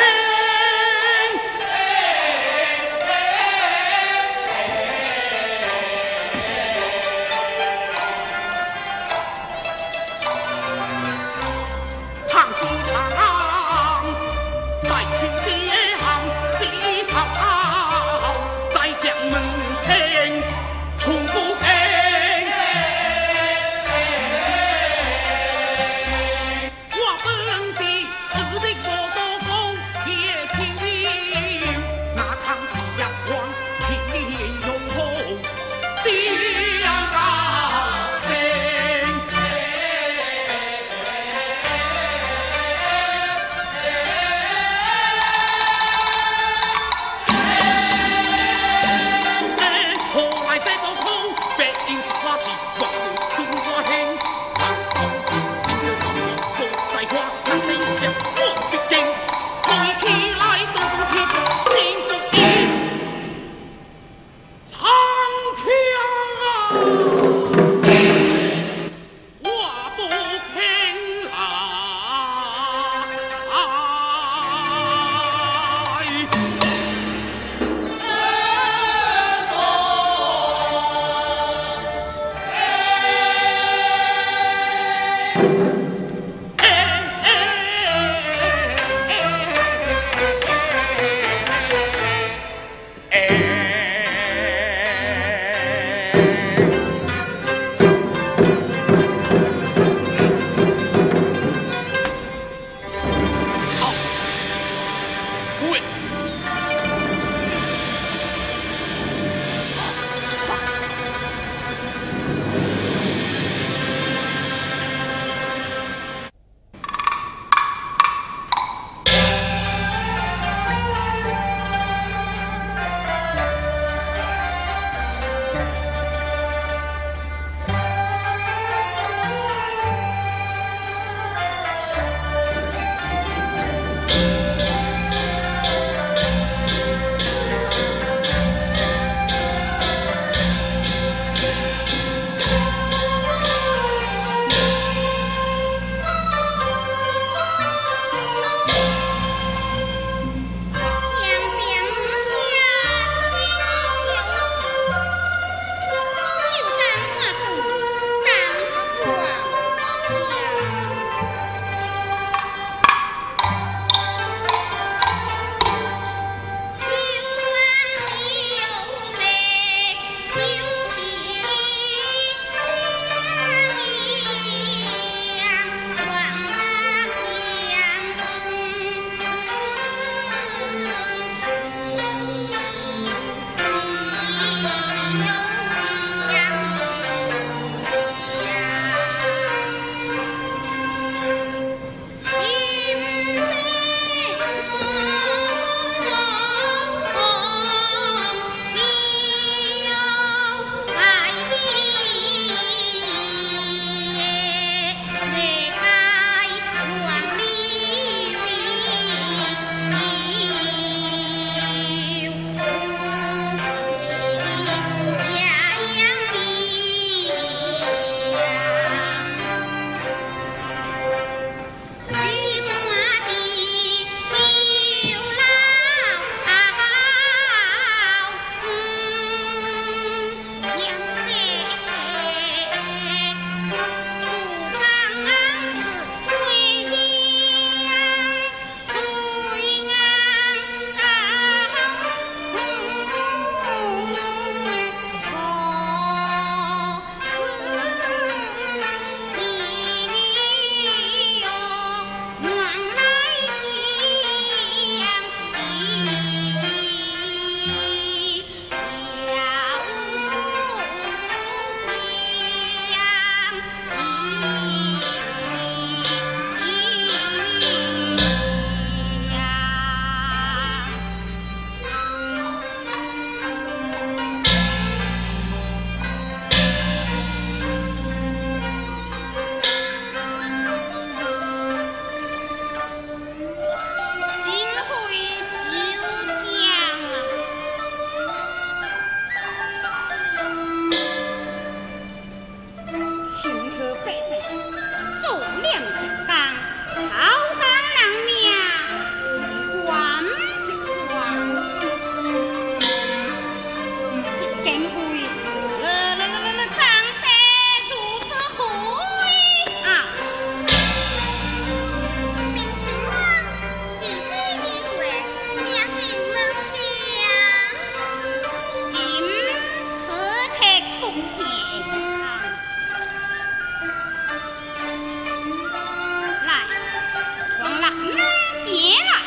行啦。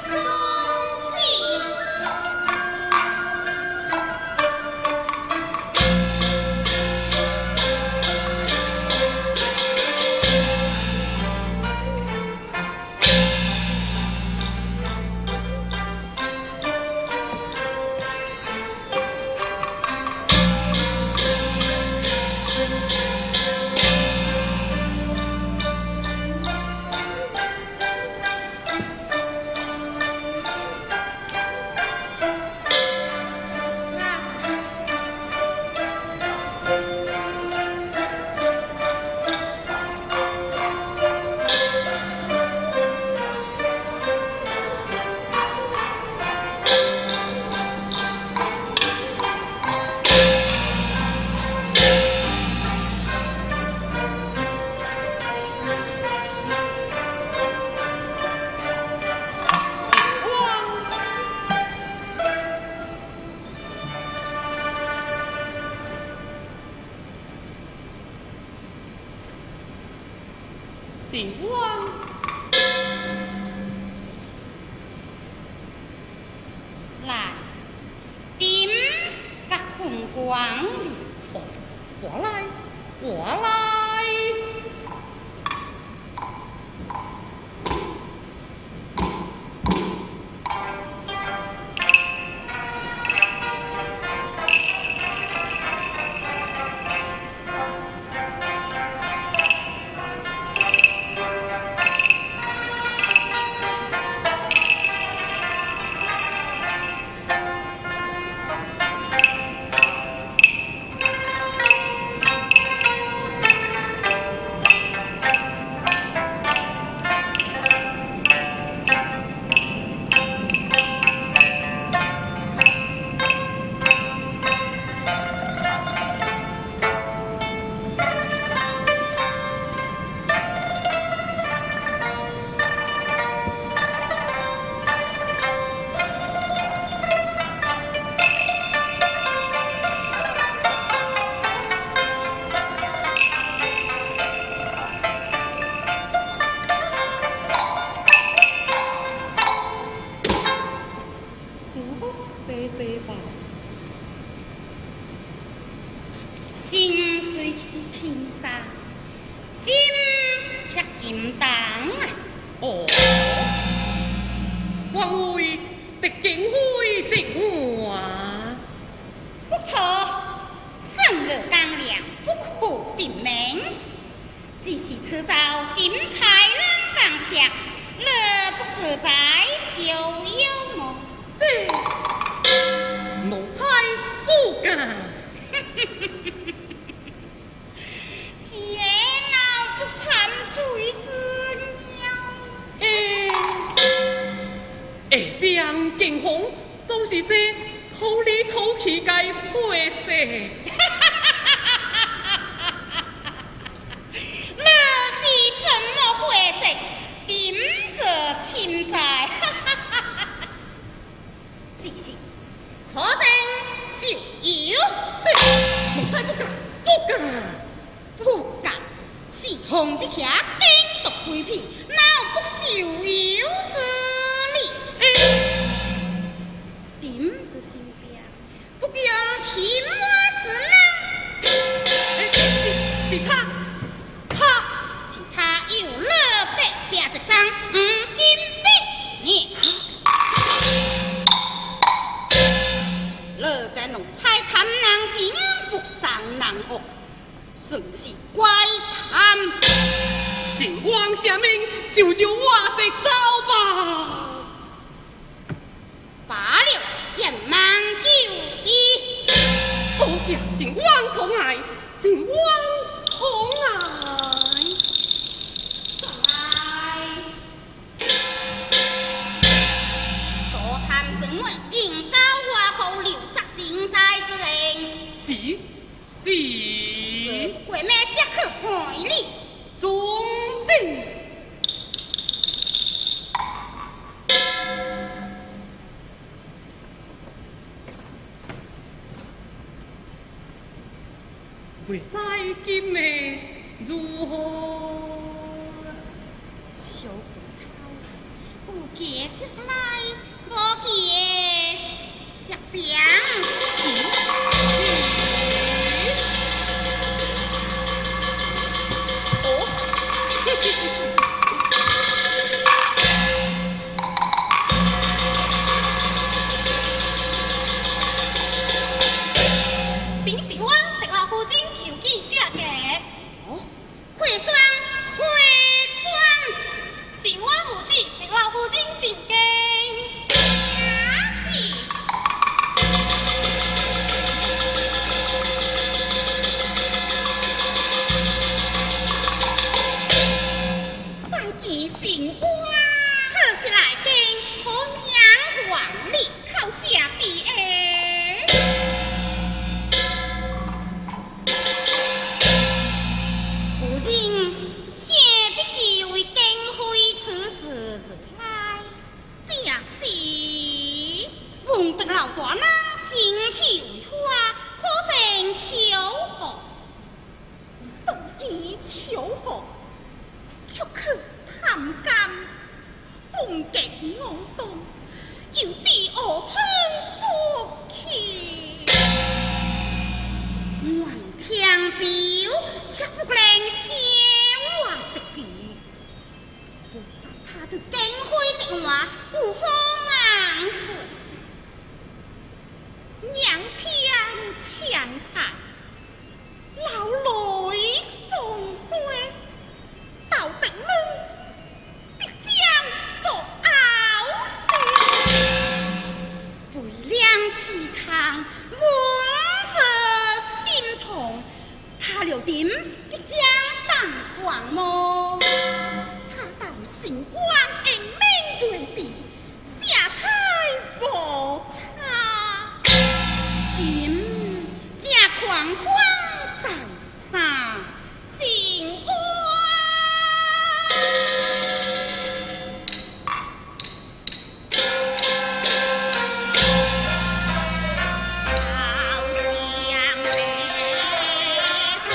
遵旨。成王，来，点甲困光。哦，我来，我来。心虽是轻松，心却金重啊！哦，方为得景辉正华，不错，胜了刚良，不可定名。只是迟早点开冷房车，乐不自在，逍遥么？这奴才不敢。天老不参水之鸟。哎，下边景洪都是些土里土气的货色。那是什么货色？点着亲在，只是可真受油。这奴才不敢，不敢，不敢！是红这徛坚毒鬼屁，哪有不受油之理？哎，点子身边，不用皮毛之人。哎，是他，他是他有乐伯拼一双黄金笔你。乐在奴才贪人心，不长人恶，算是怪谈。成王下命，就就我这走吧。罢了，将忙就医。多谢成王疼爱，成王疼爱。来，昨谈怎么进高外口留责精彩之人？是是。不过咩才去赔礼？遵旨。未知今日如何？小骨头，我見則來，無見則變。哦，平时阮得老夫人求见下家。哦，亏霜，亏霜，是阮有旨，得老夫人进京。拜见神官，此时来见，可娘皇立口下悲哀。夫人，想必是为敬妃此事而来，正是。闻得老大人心气为花，可曾求和？动意求和，却去探监，风格我当，又知何处不去？愿听表，却不能写我一笔。不知他对敬妃一案有何难处？娘听强叹，老泪纵欢，道德门必将作拗。悲凉凄怆，闻者心痛。他了点必将当光么？他到神官英明罪地，下差无差。今这狂欢在上，心安。好像悲情。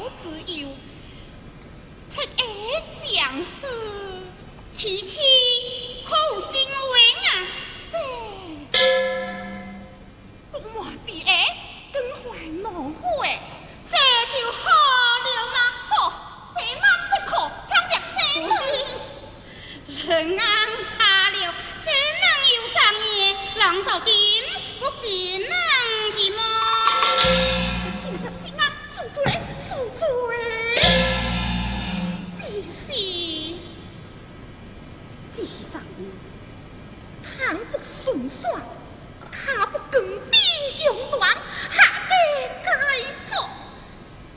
了自由，切下相贺。其妻可有新话啊？这不瞒婢儿，更怀两月，这就好了吗？好，生男即可，听着生女。人昂差了，生人有长夜，人到顶不是人的吗？真正是俺恕罪，恕罪。只是昨日，倘不顺线，跤不扛顶用断，下家该做。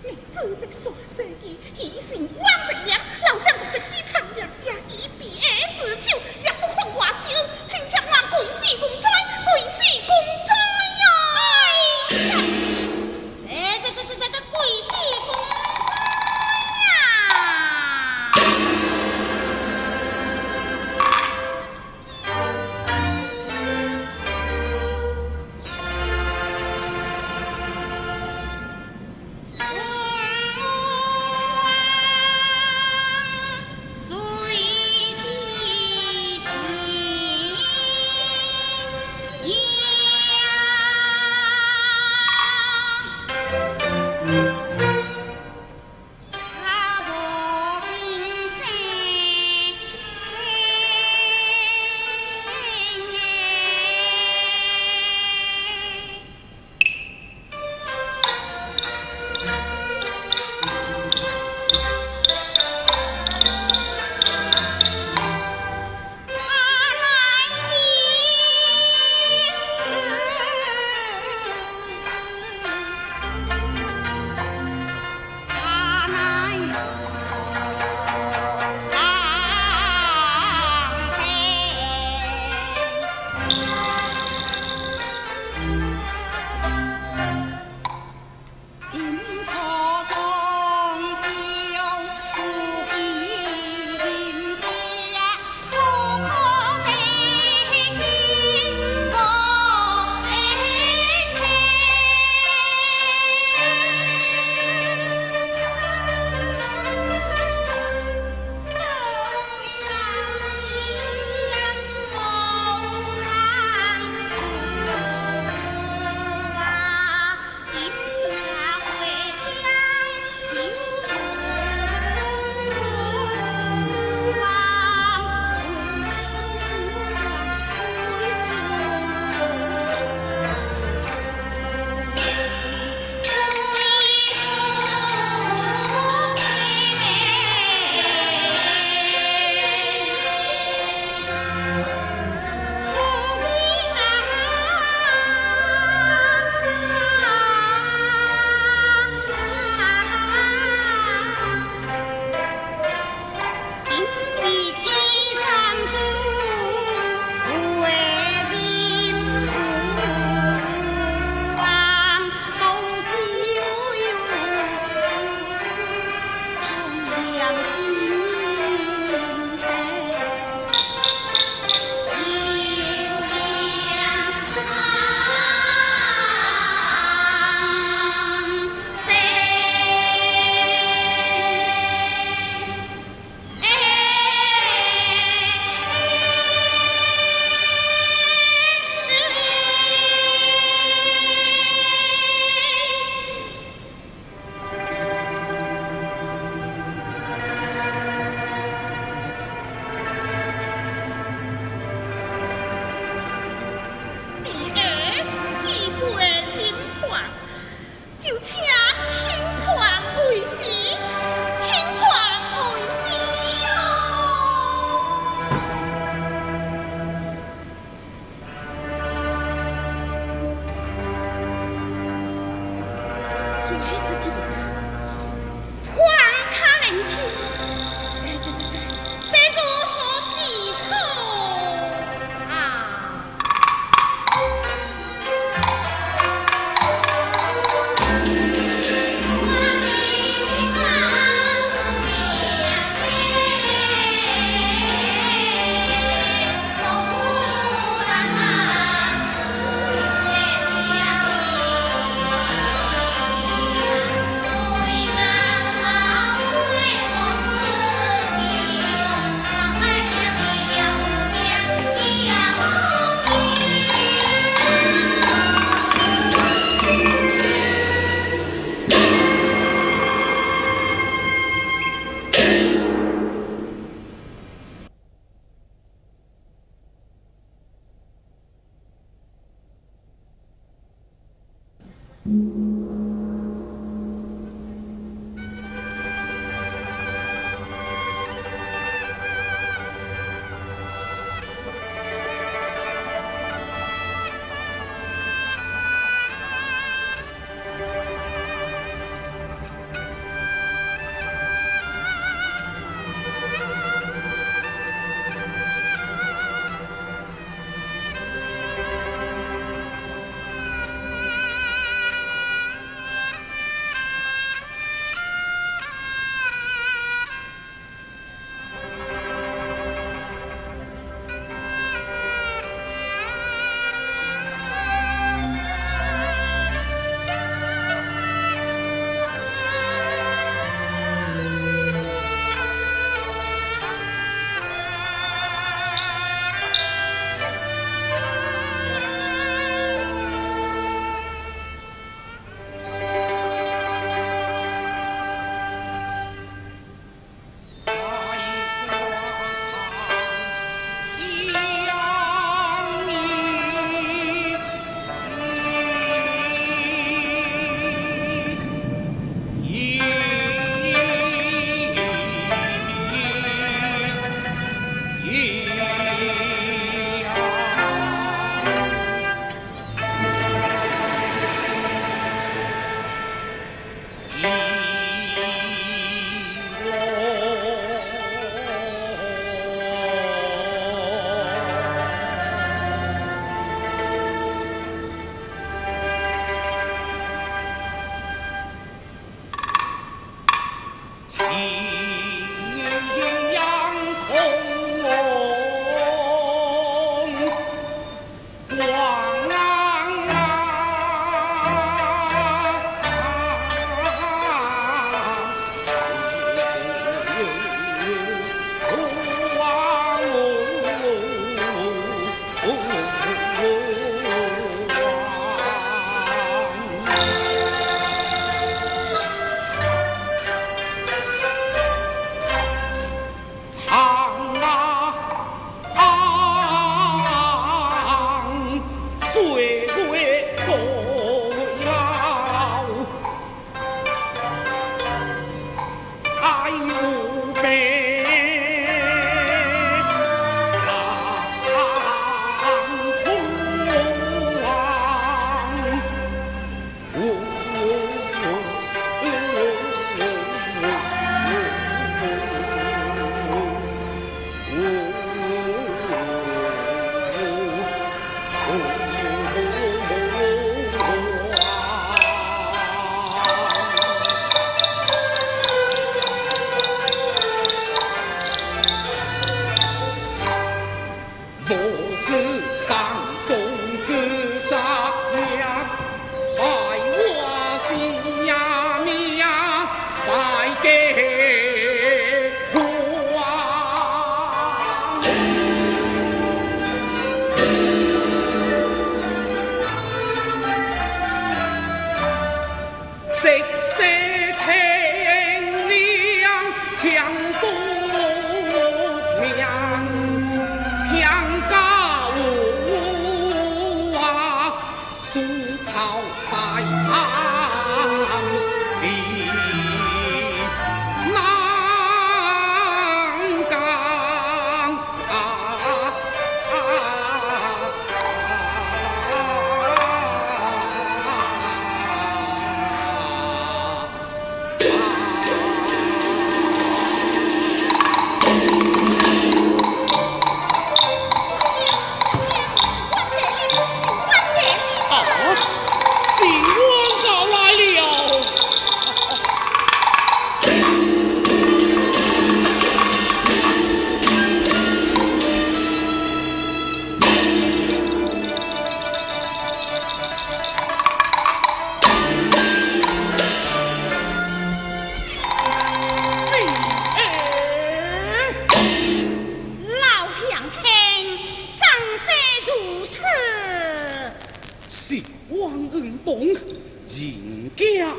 女子这山西记，牺牲枉一命，老相公这死长命，也以婢儿之手，也不放外手，亲像我贵死公哉，贵死公哉呀！哎呀，这贵死公哉呀！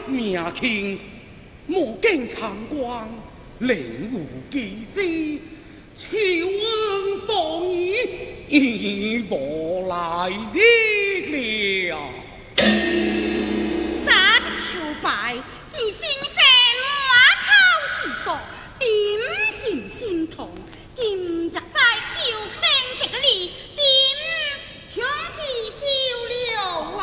命轻，莫见长光，另有其事。求恩报义，已无来日了。早日求拜，见先生满头是数，点心心痛。今日在受天这个礼，点强自受了啊！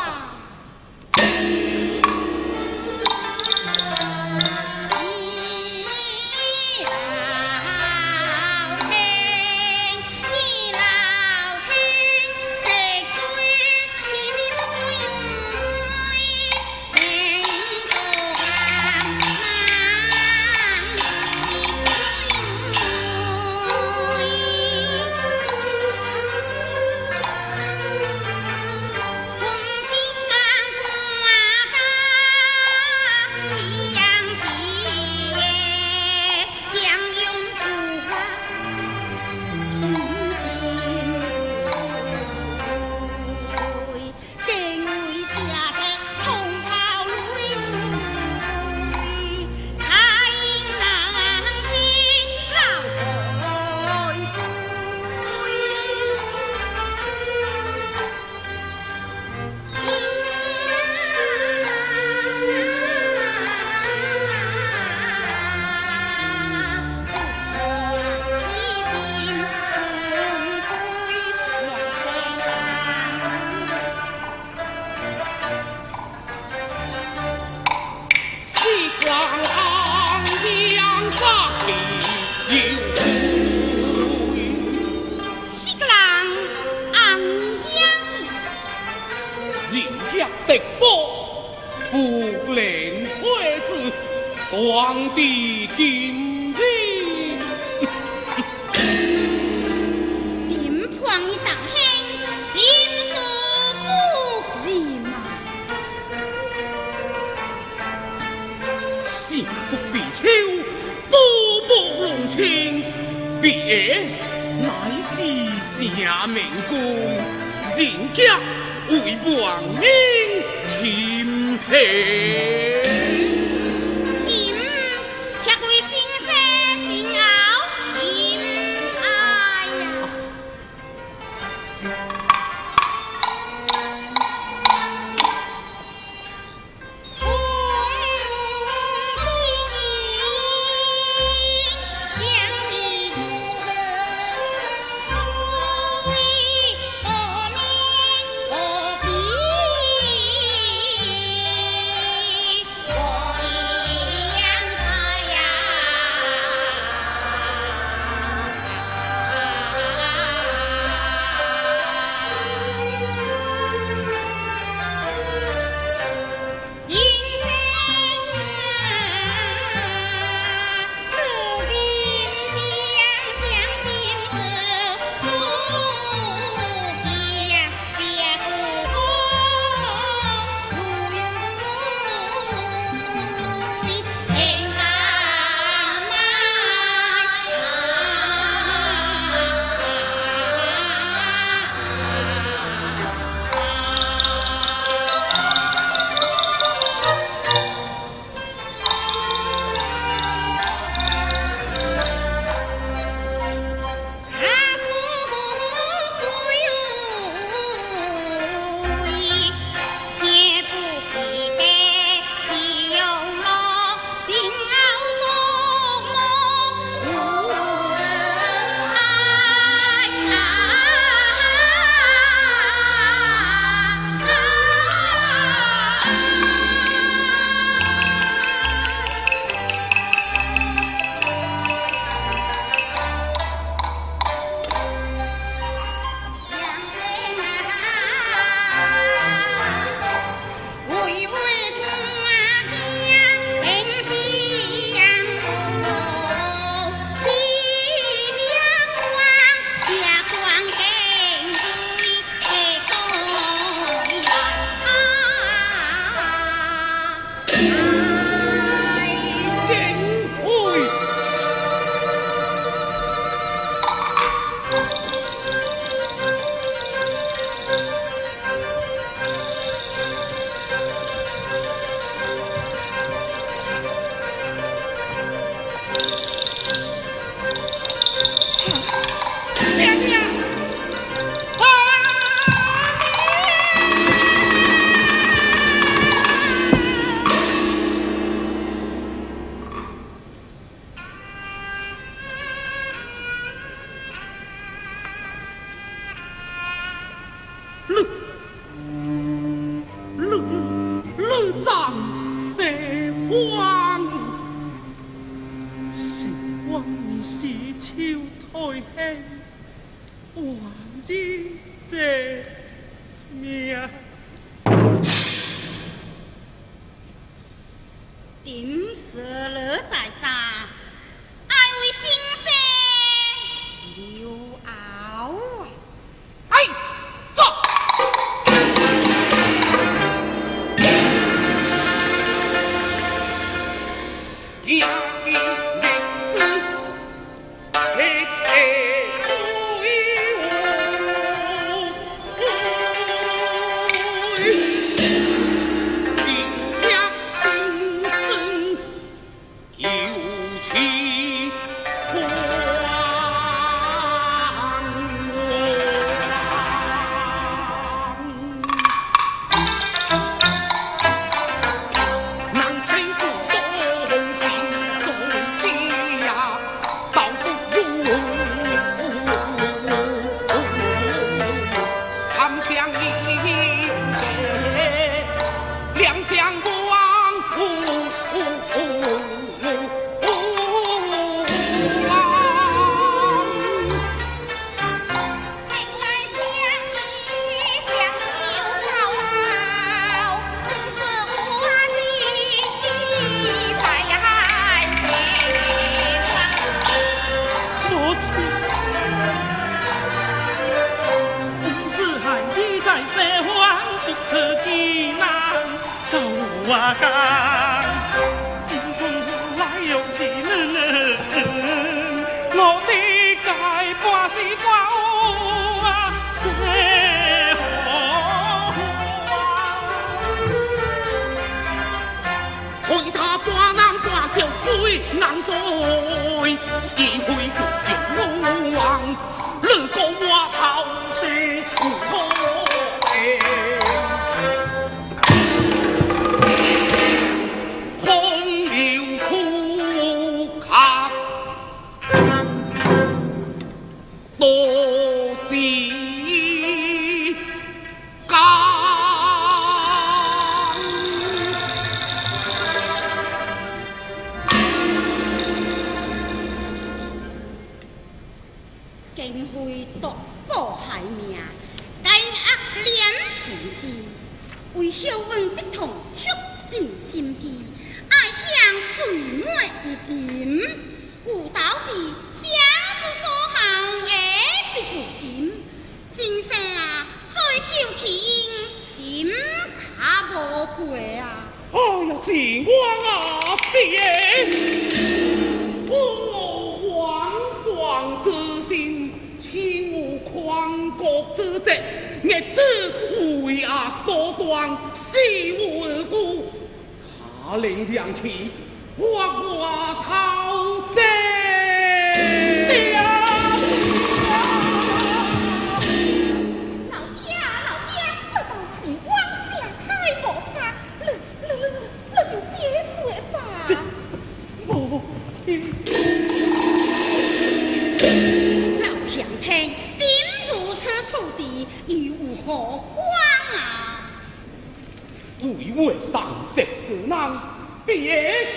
皇帝今日，点破伊当兄，心事不仁啊！事不避秋，步步龙清，别乃至成明君，人杰为亡命亲兄。望你洗手退现，还日这命。顶蛇乐在上，爱为先生留后啊！哎，走！行进日子，黑黑灰灰，日夜心酸又凄惶难清不动心中的呀，倒不如他乡一两相望。命来将你将又操劳，只是无你在心上。母亲，不是害你在西方，不可见人到我讲，金风来又是我的该半死半有啊，西方。为他半人半小鬼难追，一回不用王，你讲我头生有可空留苦卡多时间。竟非夺宝害命，该恶连重死，为孝文得统，蓄尽心机，爱向水墨一点，有道是相之所好，而必有心。先生啊，虽求其因，点较无过啊？哎呀，是我啊，别我王壮之心，岂无匡国之责？逆子为恶多端，死无辜，下令将其活我头生。爹啊！老爷老爷，你倒是往下猜无差，你就结束吧。母亲，老乡听，点如此处地，又有何妨啊？为为当世之人，别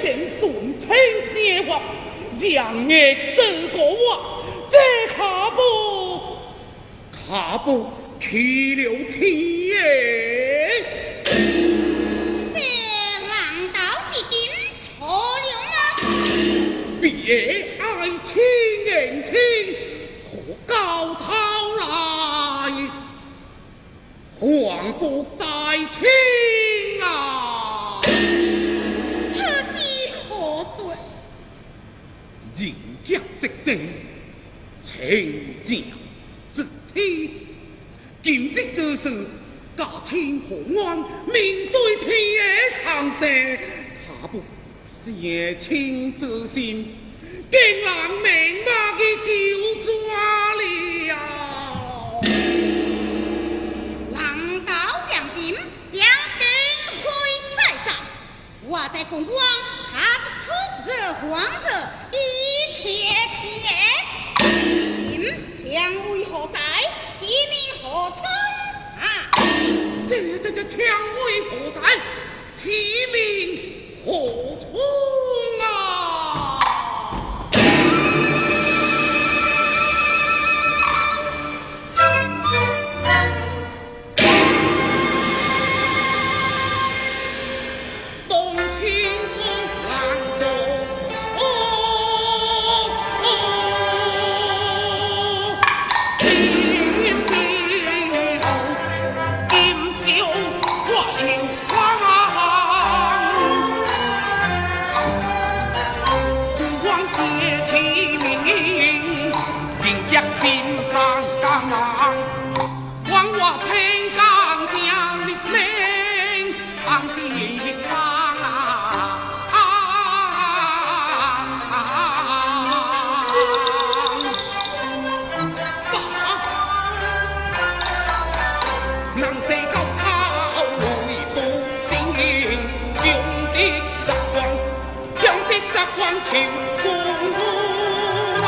定顺清写法，让逆这个我，这可不，可不去了天耶！这难道是点错了吗？别爱亲言亲，可高头来，还不在亲啊！此事何说？人杰即生，清净之天，今日之事，家亲何安？面对天的苍生，他不写亲之心，竟人命马去求抓了。难道将军将定非在战？我在公王，他不出热皇者一切天。今天为何在？提名何处啊？这天威何在？提名何处啊？天明，真激心脏刚，枉我千工正立命，红是人啊！人世到头为不幸，强敌十关，强敌十关求君王。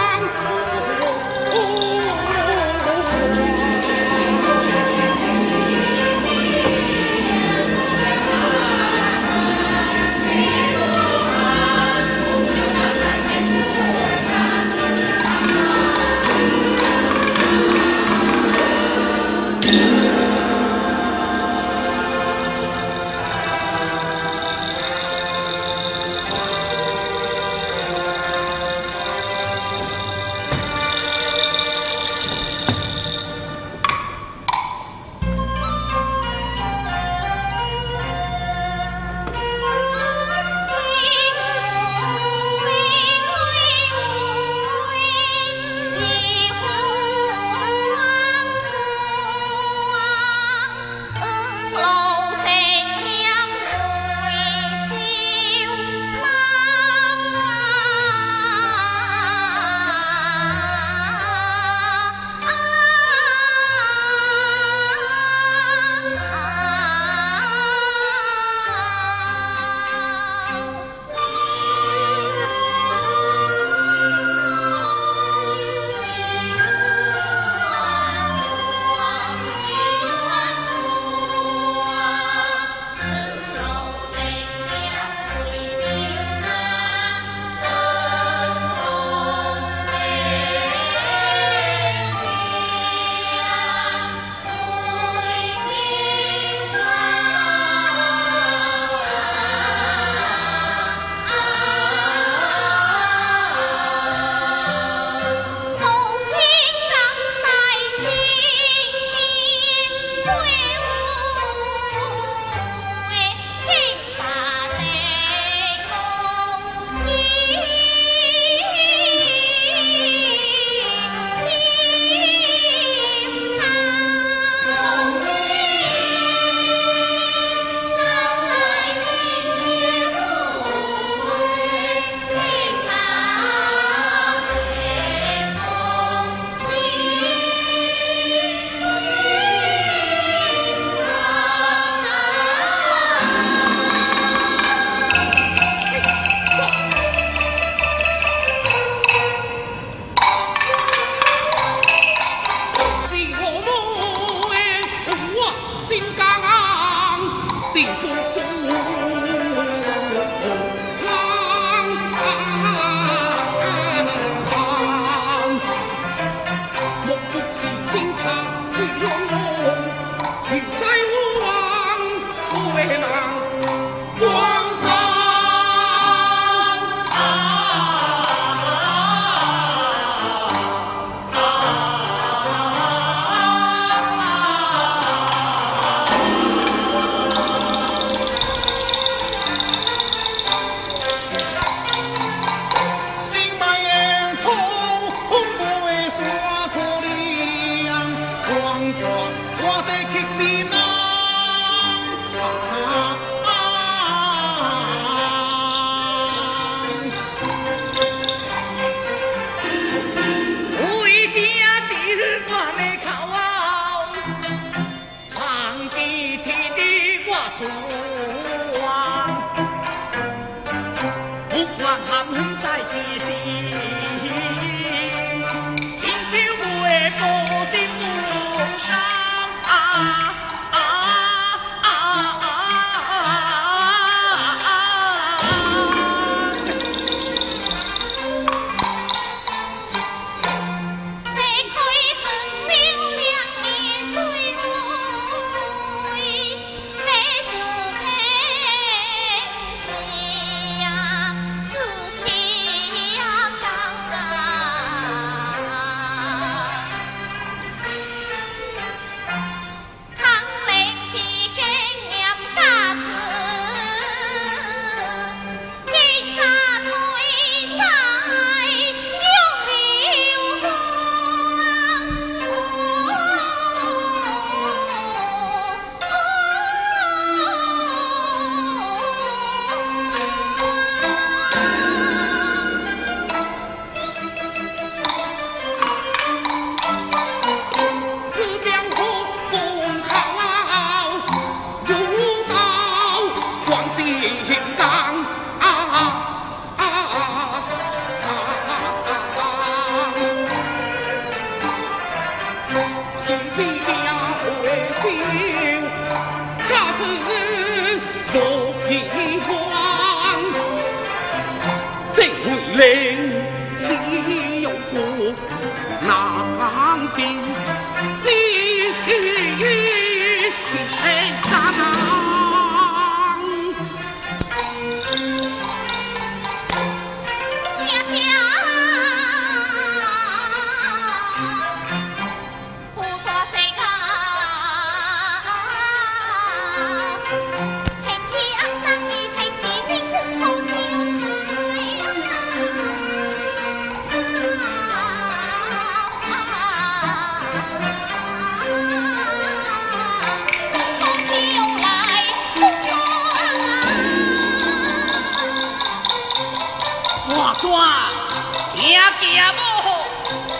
行无好，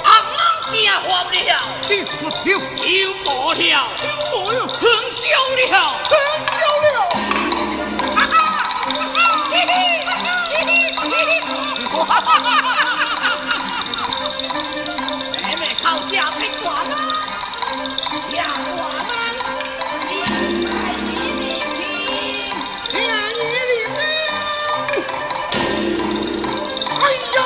红人正发了，正发了，手无了，手无了，横烧了，横烧了。哈哈，嘿嘿，嘿嘿，哈哈哈哈哈！妹妹靠下的大人，呀大人，你来你的亲，听你的哎呀！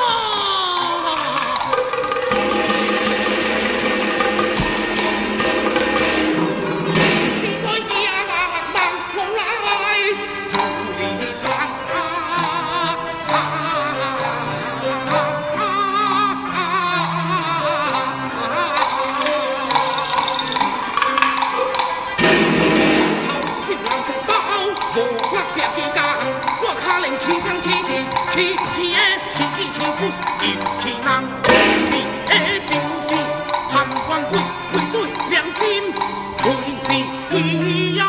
你在呀当来处理当。新人在包，无我吃几工，我可能起天起地起起的起起起骨又起人，你的心机判官鬼愧对良心，为是一样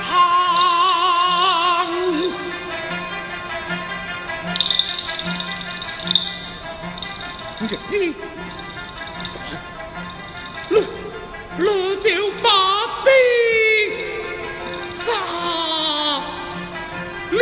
行。你你就把兵杀了。